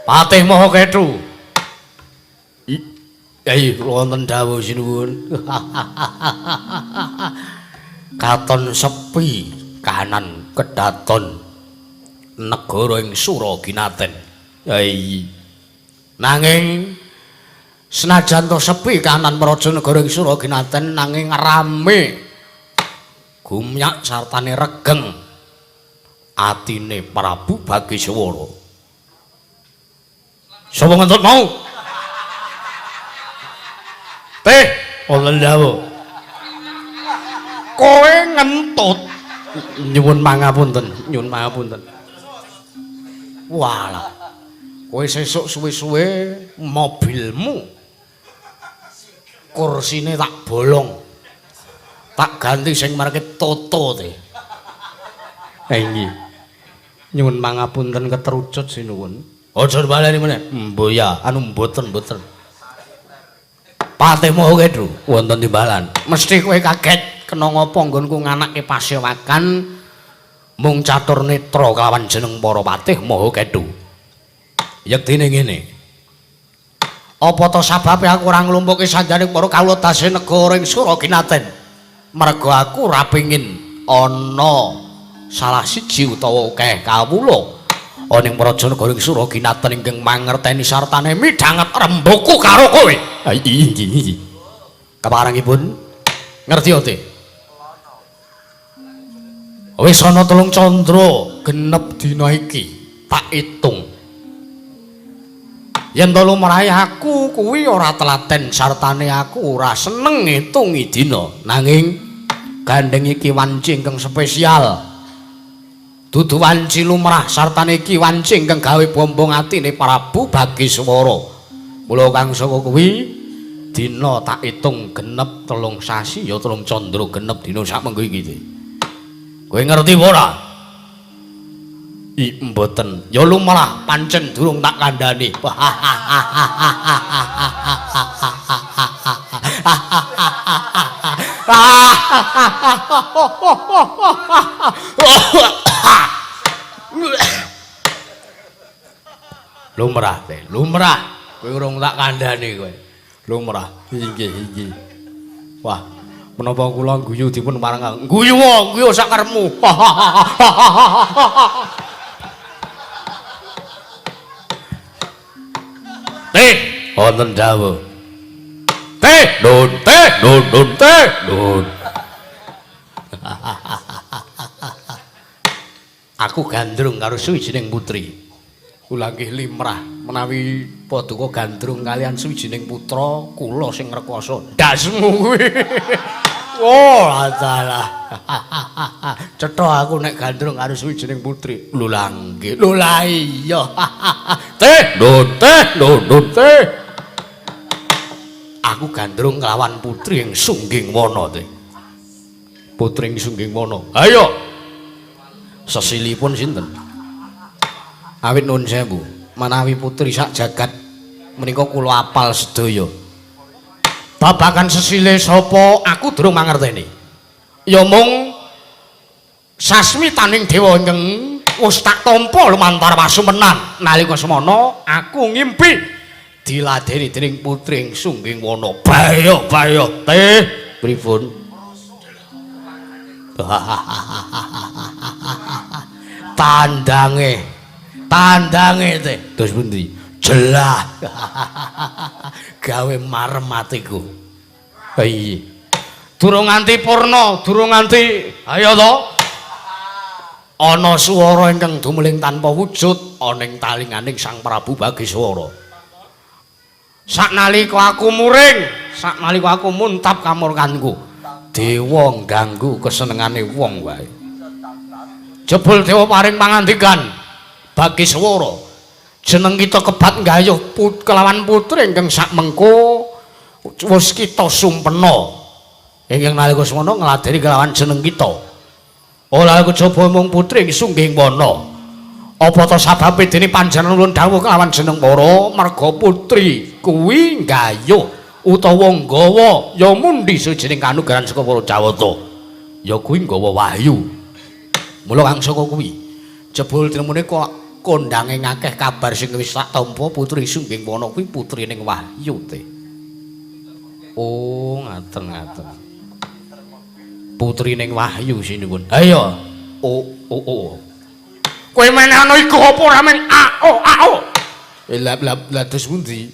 Patih Maha Kethu. Ayo wonten dawuh sinuwun. Katon sepi kahanan kedaton negara ing Suraginaten. Ayi. Nanging senajan to sepi kahanan praja negara ing Suraginaten nanging rame gumyak sartane regeng atine Prabu Bagiswara. Sapa ngentut mau? Teh, wonten dawuh. Kowe ngentut. Nyuwun pangapunten, nyuwun pangapunten. Walah. Kowe sesuk suwe-suwe mobilmu kursine tak bolong. Tak ganti sing merke Toto teh. Nggih. Nyuwun pangapunten ketrucut sinuwun. Aja baleni meneh. Mboh ya, anu mboten-mboten. Patih Maha Kethu wonten timbalan. Mesti kowe kaget kena ngapa nggonku nganake pasewakan mung catur netra kelawan jeneng para patih Maha Kethu. Yektine ngene. Apa to sababe aku ora nglumpukke sanjaning para kawula dase negara ing Suraginaten? Mergo aku ora pengin ana salah siji utawa akeh kawula ana ing praja negara ing Suraginaten ingkang mangerteni sartane midhanget rembugku karo kowe. Iya. Keparengipun ngerti ate? Wis ana 3 candra genep dina iki tak itung. Yen to lumrahe aku kuwi ora telaten sartane aku ora seneng ngitungi dina. Nanging gandeng iki wanci ingkang spesial. Dudu wanci lumrah sartane iki wanci ingkang gawe bombong atine Prabu Bagiswara. Mula kang saka kuwi dina tak itung genep 3 sasi ya 3 candra genep dina sak mengko iki. Kowe ngerti apa ora? I mboten. Ya lumrah pancen durung tak kandhani. Lumrah te, lumrah. Kowe urung tak kandhani kowe. Lumrah. Inggih, inggih. Wah, menapa kula guyu dipun pareng. Guyu, guyu sak karepmu. Teh, wonten dawuh. Teh, nun, teh, nun, nun, teh, nun. Aku gandrung karo suwijining putri. Kula nggih limrah menawi paduka gandrung kalian suwijining putra kula sing ngrekoso. Ndasmu kuwi. Oh, dalah. Cetha aku nek gandrung karo suwijining putri. Lho lah nggih. Lho lah iya. Teh, nun, teh, nun, nun, teh. Aku gandrung kelawan putri ing Sungging Wana, teh. Putri ing Sungging Wana. Ayo. Sesilipun sinten? Awit nuwun sewu, menawi putri sak jagat menika kula apal sedaya. Babagan sesile sapa aku durung mangerteni. Ya mung sasmitaning dewa ingkang wis tak tampa lumantar pasumenan. Nalika semana aku ngimpi diladeni dening putri ing Sungging Wana. Bayo bayo teh pripun? Tandange tandange teh terus pundi? Jelah. Gawe marem atiku. Iya. Durung nganti purna, durung nganti ayo to. Ana swara ingkang dumeling tanpa wujud ana ing talinganing Sang Prabu Bagiswara. Saknalika aku muring, saknalika aku muntap kamurkanku, dewa ngganggu kesenengane wong wae. Jebul dewa paring pangandikan Bagiswara, jeneng kita kebat nggayuh kelawan putri ingkang sak mengko wis kita sumpena. Ingkang nalika semana ngladeni kelawan jeneng kita. Ora kejaba mung putri ing Sungging Wana. Apa ta sababe dene panjenengan nuwun dawuh kelawan jeneng para merga putri kuwi nggayuh utawa nggawa ya mundi suwijining kanugrahan saka para Jawata. Ya kuwi nggawa wahyu. Mula kang saka kuwi jebul tinemune kok kondange ngakeh kabar sing wis tak tampa putri Sungging Wana kuwi putrining Wahyu te. Oh, ngaten-ngaten. Putrining Wahyu sinuwun. Ayo. O o o. Kowe meneh ana iku apa ora men a o a o. Lah lah lah terus pundi?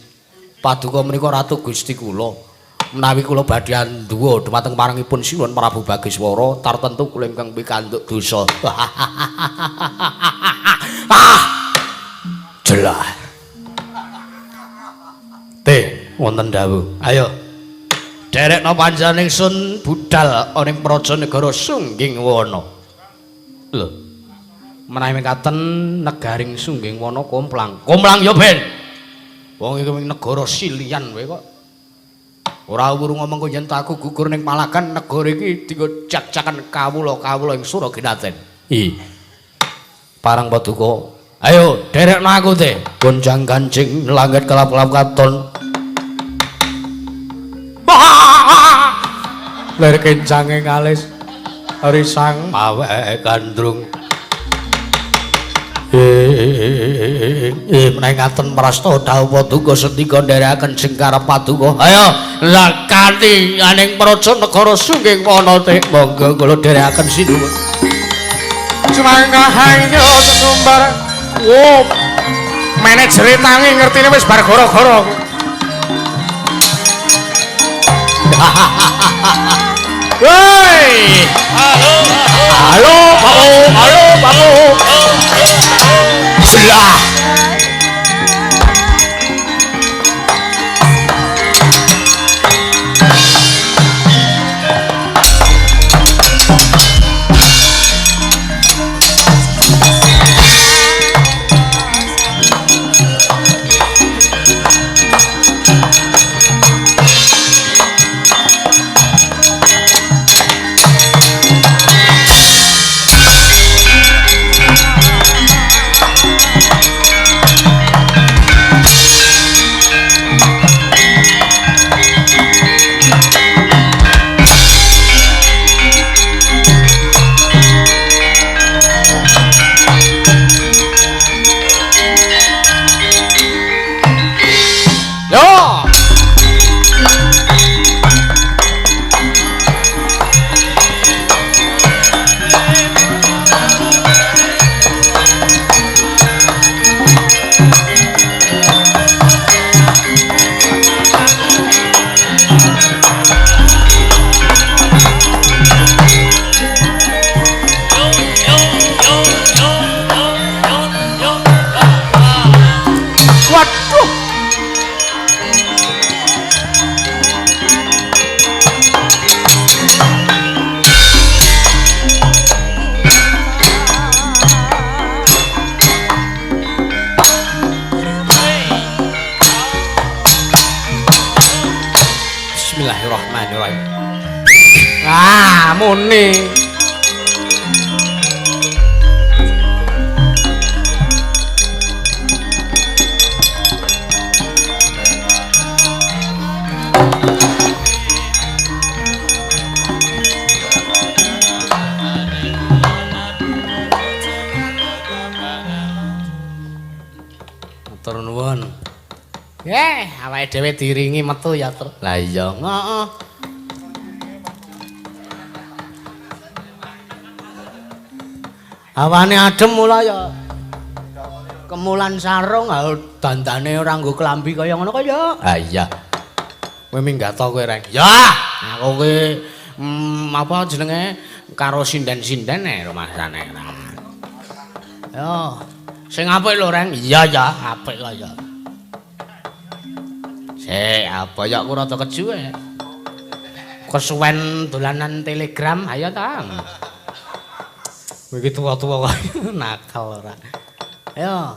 Paduka menika Ratu Gusti kula. Menawi kula badhe anduwa dumateng parangipun Sinuwun Prabu Bagiswara tartentu kula ingkang pikantuk dosa. Ah! Jelah. Teh wonten dawuh. Ayo. Derekno panjenengan ingsun budal ana ing praja negara Sungging Wana. Lho. Menawi mekaten negaring Sungging Wana komplang. Komplang ya ben. Wong iki ing negara Silian wae kok. Ora wuru ngomong kok yen aku gugur ning Palagan negara iki dienggo jak-jakan kawula-kawula ing Suraginaten. Ih. Parang paduka. Ayo derekno aku teh. Gonjang ganjing langit kelap-kelap katon. Lir kencange ngalis risang awake gandrung. Menawi ngaten prasta dawuh paduka sendika nderekaken jengkar paduka. Ayo lakani aning praja negara Sungging Wana teh. Monggo kula nderekaken sinuwun. Sumangga sesumbar. Wo manajere tangi ngertine wis bar gara-gara. Woi. Halo, halo, halo, halo. Lah. Ah, muni. Matur nuwun. Awake dhewe diringi metu ya, Tru. Lah iya, heeh. Awane adem mula ya. Kemulan sarung, dandane ora nggo klambi kaya ngono kaya. Ha iya. Kowe minggat to kowe, Reng? Ya, aku ki apa jenenge karo sinden-sinden e rumasane. Yo. Sing apik lho, Reng. Iya ya, apik kaya. Sik, apa ya aku rada keju e. Kesuwen dolanan Telegram, ayo ta. Kowe iki tuwa-tuwa kok nakal ora. Ayo.